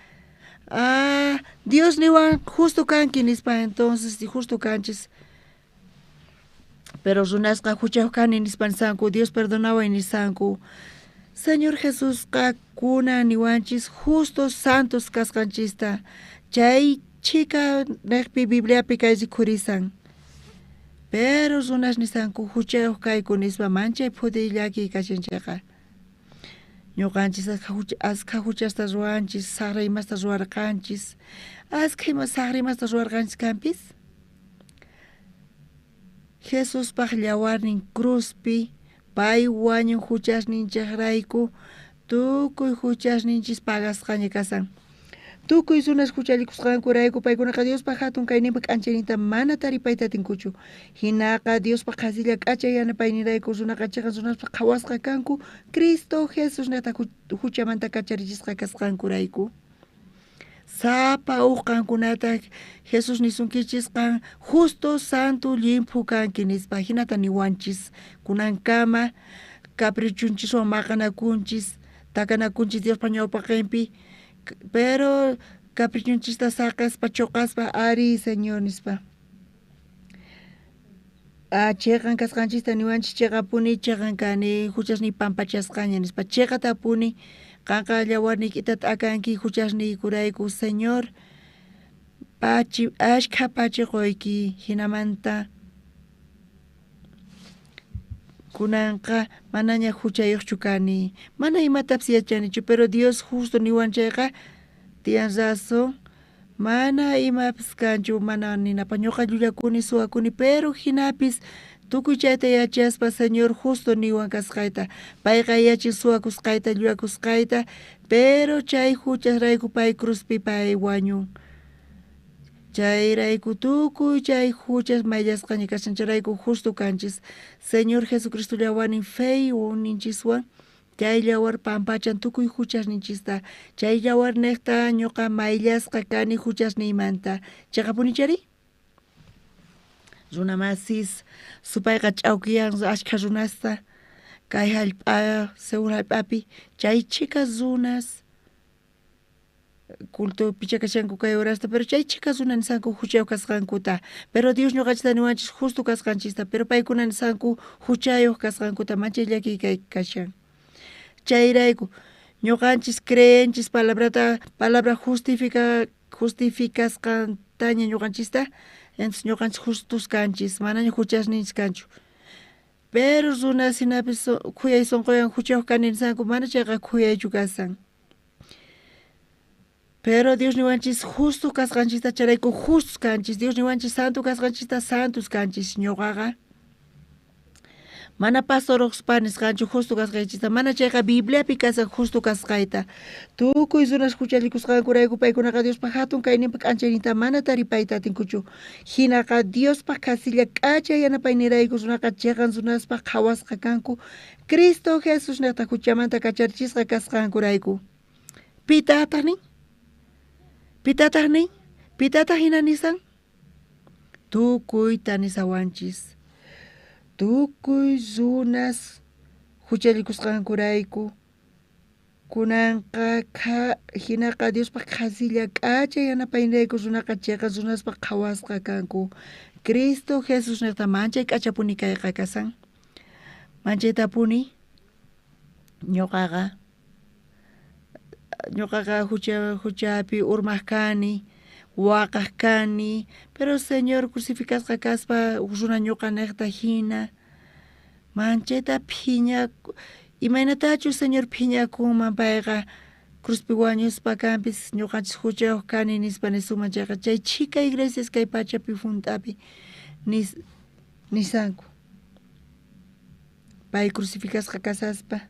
Dios niwan justo kanki nispa, entonces justo kanchis. Pero runasqa huchayuq kani nispa nisanku, Dios perdonaway nisanku. Señor Jesusqa kunan niwanchis justos santos kasqanchista. Chay chhika niqpi Bibliapi kay rikhurisan. Pero runas nisanku huchayuq kayku nispa manchay phutiy llakiy kashan chayqa. Ñuqanchis askha huchasta ruwanchis, saqra imasta ruwarqanchis. Askha ima saqra imasta ruwarqanchis kanpis. Jesuspaq llawarnin cruzpi pay wañun huchasninchikrayku, tukuy huchasninchis pagasqaña kasan. Tukuy runas huchallikusqankurayku paykunaqa Diospaq hatun kayninpaq k'anchayninta mana taripayta atinkuchu. Hinaqa Diospaq qhasilla k'acha yanapaynirayku runaqa chiqan runaspaq qhawasqa kanku Cristo Jesús niqta huchamanta kacharichisqa kasqankurayku. Sapa uj qankunata Jesús nisunkichis qan justo, santo, llimphu kanki nispa, hinata niwanchis. Kunankama caprichunchiswan maqanakunchis, takanakunchis Diospa ñawpaqinpi, pero caprichunchista saqaspa, chuqaspa, ari Señor nispa. Chiqan kasqanchista niwanchis, chiqapuni chiqan kani, huchasniy pampachasqaña nispa, chiqatapuni qanqa llawarniykita t'akanki huchasniykurayku, Señor, pachi ashkha pachi quyki, hinamanta kunanqa manaña huchayuqchu kani, mana imatapis yachanichu, pero Dios justo niwan chayqa tiyan razón, mana imapis kanchu, mana ninapaq ñuqa llullakuni, suwakuni, pero hinapis tukuy chayta yachaspa Señor justo niwan kasqayta, payqa yachin suwakusqayta, llullakusqayta, pero chay huchasrayku pay cruzpi pay wañun. Chayrayku tukuy chay huchas mayllasqaña kashan, chayrayku justo kanchis. Señor Jesucristo llawarnin fe ninchiswan, chay llawar pampachan tukuy huchasninchista, chay llawar niqta ñuqa mayllasqa kani huchasniymanta. Chiqapuni chari? Runa masis, supayqa ch'awkiyan ashkha runasta, kay hallp'a, Seúl hallp'api, chay chhika runas Cultopicha kashanku kay horasta, pero chay chhika runa nisanku huchayuq kasqankuta, pero Dios ñuqanchista niwanchis justo kasqanchista, pero paykuna nisanku huchayuq kasqankuta, manchay llakiy kay kashan. Chayrayku ñuqanchis creenchis palabrata, palabra justificasqantaña ñuqanchista, entonces ñuqanchis justos kanchis, manaña huchasninchis kanchu. Pero runas hinapis khuyay sunquyan huchayuq kani nisanku, mana chayqa khuyaychu kasan. Pero Dios niwanchis justo kasqanchista, chayrayku justos kanchis. Dios niwanchis santo kasqanchista, santos kanchis. Ñuqaqa mana pastorojpa nisqanchu justo kasqaychista, mana chayqa Bibliapi kasan justo kasqayta. Tukuy runas huchallikusqankurayku paykunaqa Diospaq hatun kayninpa k'anchayninta mana taripayta atinkuchu. Hinaqa Diospaq qhasilla k'acha yanapaynirayku runaqa chiqan runaspaq qhawasqa kanku Cristo Jesus niqta huchamanta kacharichisqa kasqankurayku. Pitataq nin? Pitataq nin? Pitataq hina nisan? Tukuyta nisawanchis. Tukuy runas huchallikusqankurayku kunanqa hinaqa Diospaq qhasilla k'acha yanapaynirayku runaqa chiqan runaspaq qhawasqa kanku. Cristo Jesus niqta manchay k'achapuni kayqa kasan. Manchaytapuni ñuqaqa huchapi urmaq kani, waqaq kani, pero Señor crucificasqa kaspa runa ñuqa niqta hina manchayta phiña, imaynatachus Señor phiñakunman payqa cruzpi wañuspa kanpis ñuqanchis huchayuq kani nispa nisunman chayqa chay chhika iglesias kay pachapi hunt'api nisanku. Pay crucificasqa kasaspa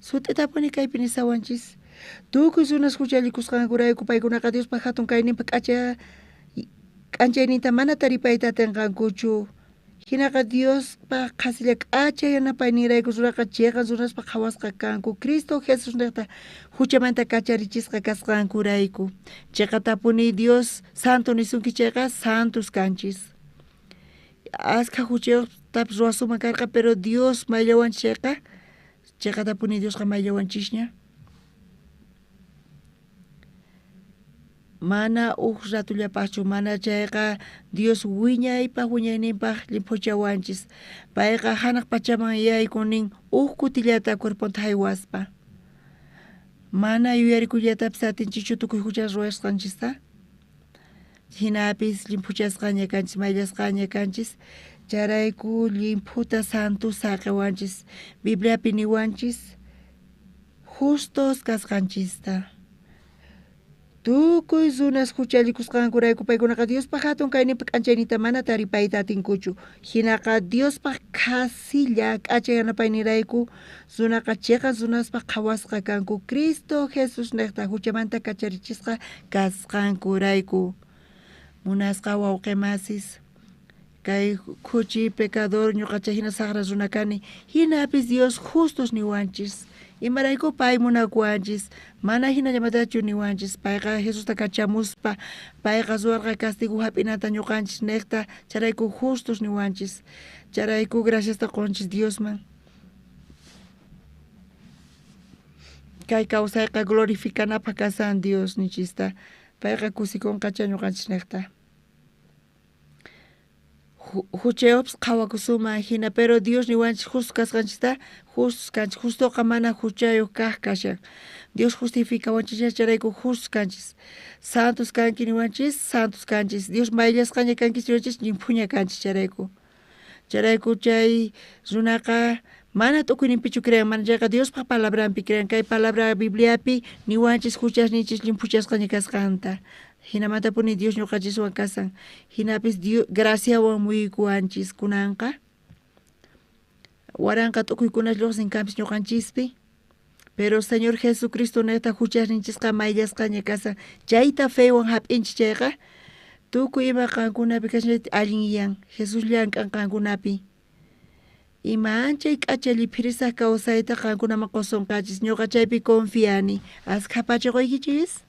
sut'itapuni kaypi nisawanchis. Tukuy runas huchallikusqankurayku paykunaqa Diospaq hatun kayninpa k'anchayninta mana taripayta atinqankuchu. Hinaqa Diospaq qhasilla k'acha yanapaynirayku runaqa chiqan runaspaq qhawasqa kanku Cristo Jesus niqta huchamanta kacharichisqa kasqankurayku. Chiqatapuni Dios santo nisunki chayqa santos kanchis. Askha huchayuqtapis ruwasunman karqa, pero Dios mayllawanchis chayqa chiqatapuni Diosqa mayllawanchisña. Mana uj ratullapaqchu, mana chayqa Dios wiñaypaq wiñayninpaq llimphuchawanchis. Payqa hanaq pachaman yaykun nin uj kutillata cuerponta haywaspa. Mana yuyarikullatapis atinchikchu tukuy huchas ruwasqanchista. Hinapis llimphuchasqaña kanchis, mayllasqaña kanchis. Chayrayku llimphuta santo saqiwanchis. Bibliapi niwanchis justos kasqanchista. Tukuy runas huchallikusqankurayku paykunaqa Diospaq hatun kayninpa k'anchayninta mana taripayta atinkuchu. Hinaqa Diospaq qhasilla k'acha yanapaynirayku runaqa chiqan runaspaq qhawasqa kanku Cristo Jesus niqta huchamanta kacharichisqa kasqankurayku. Munasqa wawqimasis, kay khuchi pecador ñuqacha hina saqra runa kani, hinapis Dios justos niwanchis. Imarayku pay munakuwanchis, mana hinallamatachu niwanchis, payqa Jesusta kachamuspa, payqa ruwarqa castigo hap'inata ñuqanchis niqta, chayrayku justos niwanchis, chayrayku graciasta qunchis Diosman. Kay kawsayqa glorificanapaq kasan Dios nichista, payqa kusikunqacha ñuqanchis niqta. Huchayuqpis qhawakusunman hina, pero Dios niwanchis justo kasqanchista, justos kanchis. Justoqa mana huchayuq kaq kashan. Dios justificawanchis chayrayku justos kanchis. Santos kanki niwanchis, santos kanchis. Dios mayllasqaña kankichis niwanchis, llimphuña kanchis chayrayku. Chayrayku chay runaqa mana tukuyninpichu creen, mana chayqa Diospaq palabranpi creen. Kay palabra Bibliapi niwanchis huchasninchis llimphuchasqaña kasqanta. Hinamantapuni Dios ñuqanchiswan kasan. Hinapis Dios graciawan muyuykuwanchis kunanqa. Waranqa tukuykunas lluqsin kanpis ñuqanchispi. Pero Señor Jesucristo niqta huchasninchisqa mayllasqaña kasan. Chayta fewan hap'inchis chayqa tukuy ima qankunapi kashan allinyan. Jesús llank'an qankunapi. Ima anchay k'acha lliphirisaq kawsayta qankunaman qusunqachis. Ñuqa chaypi confiani. Askha pacha quykichis.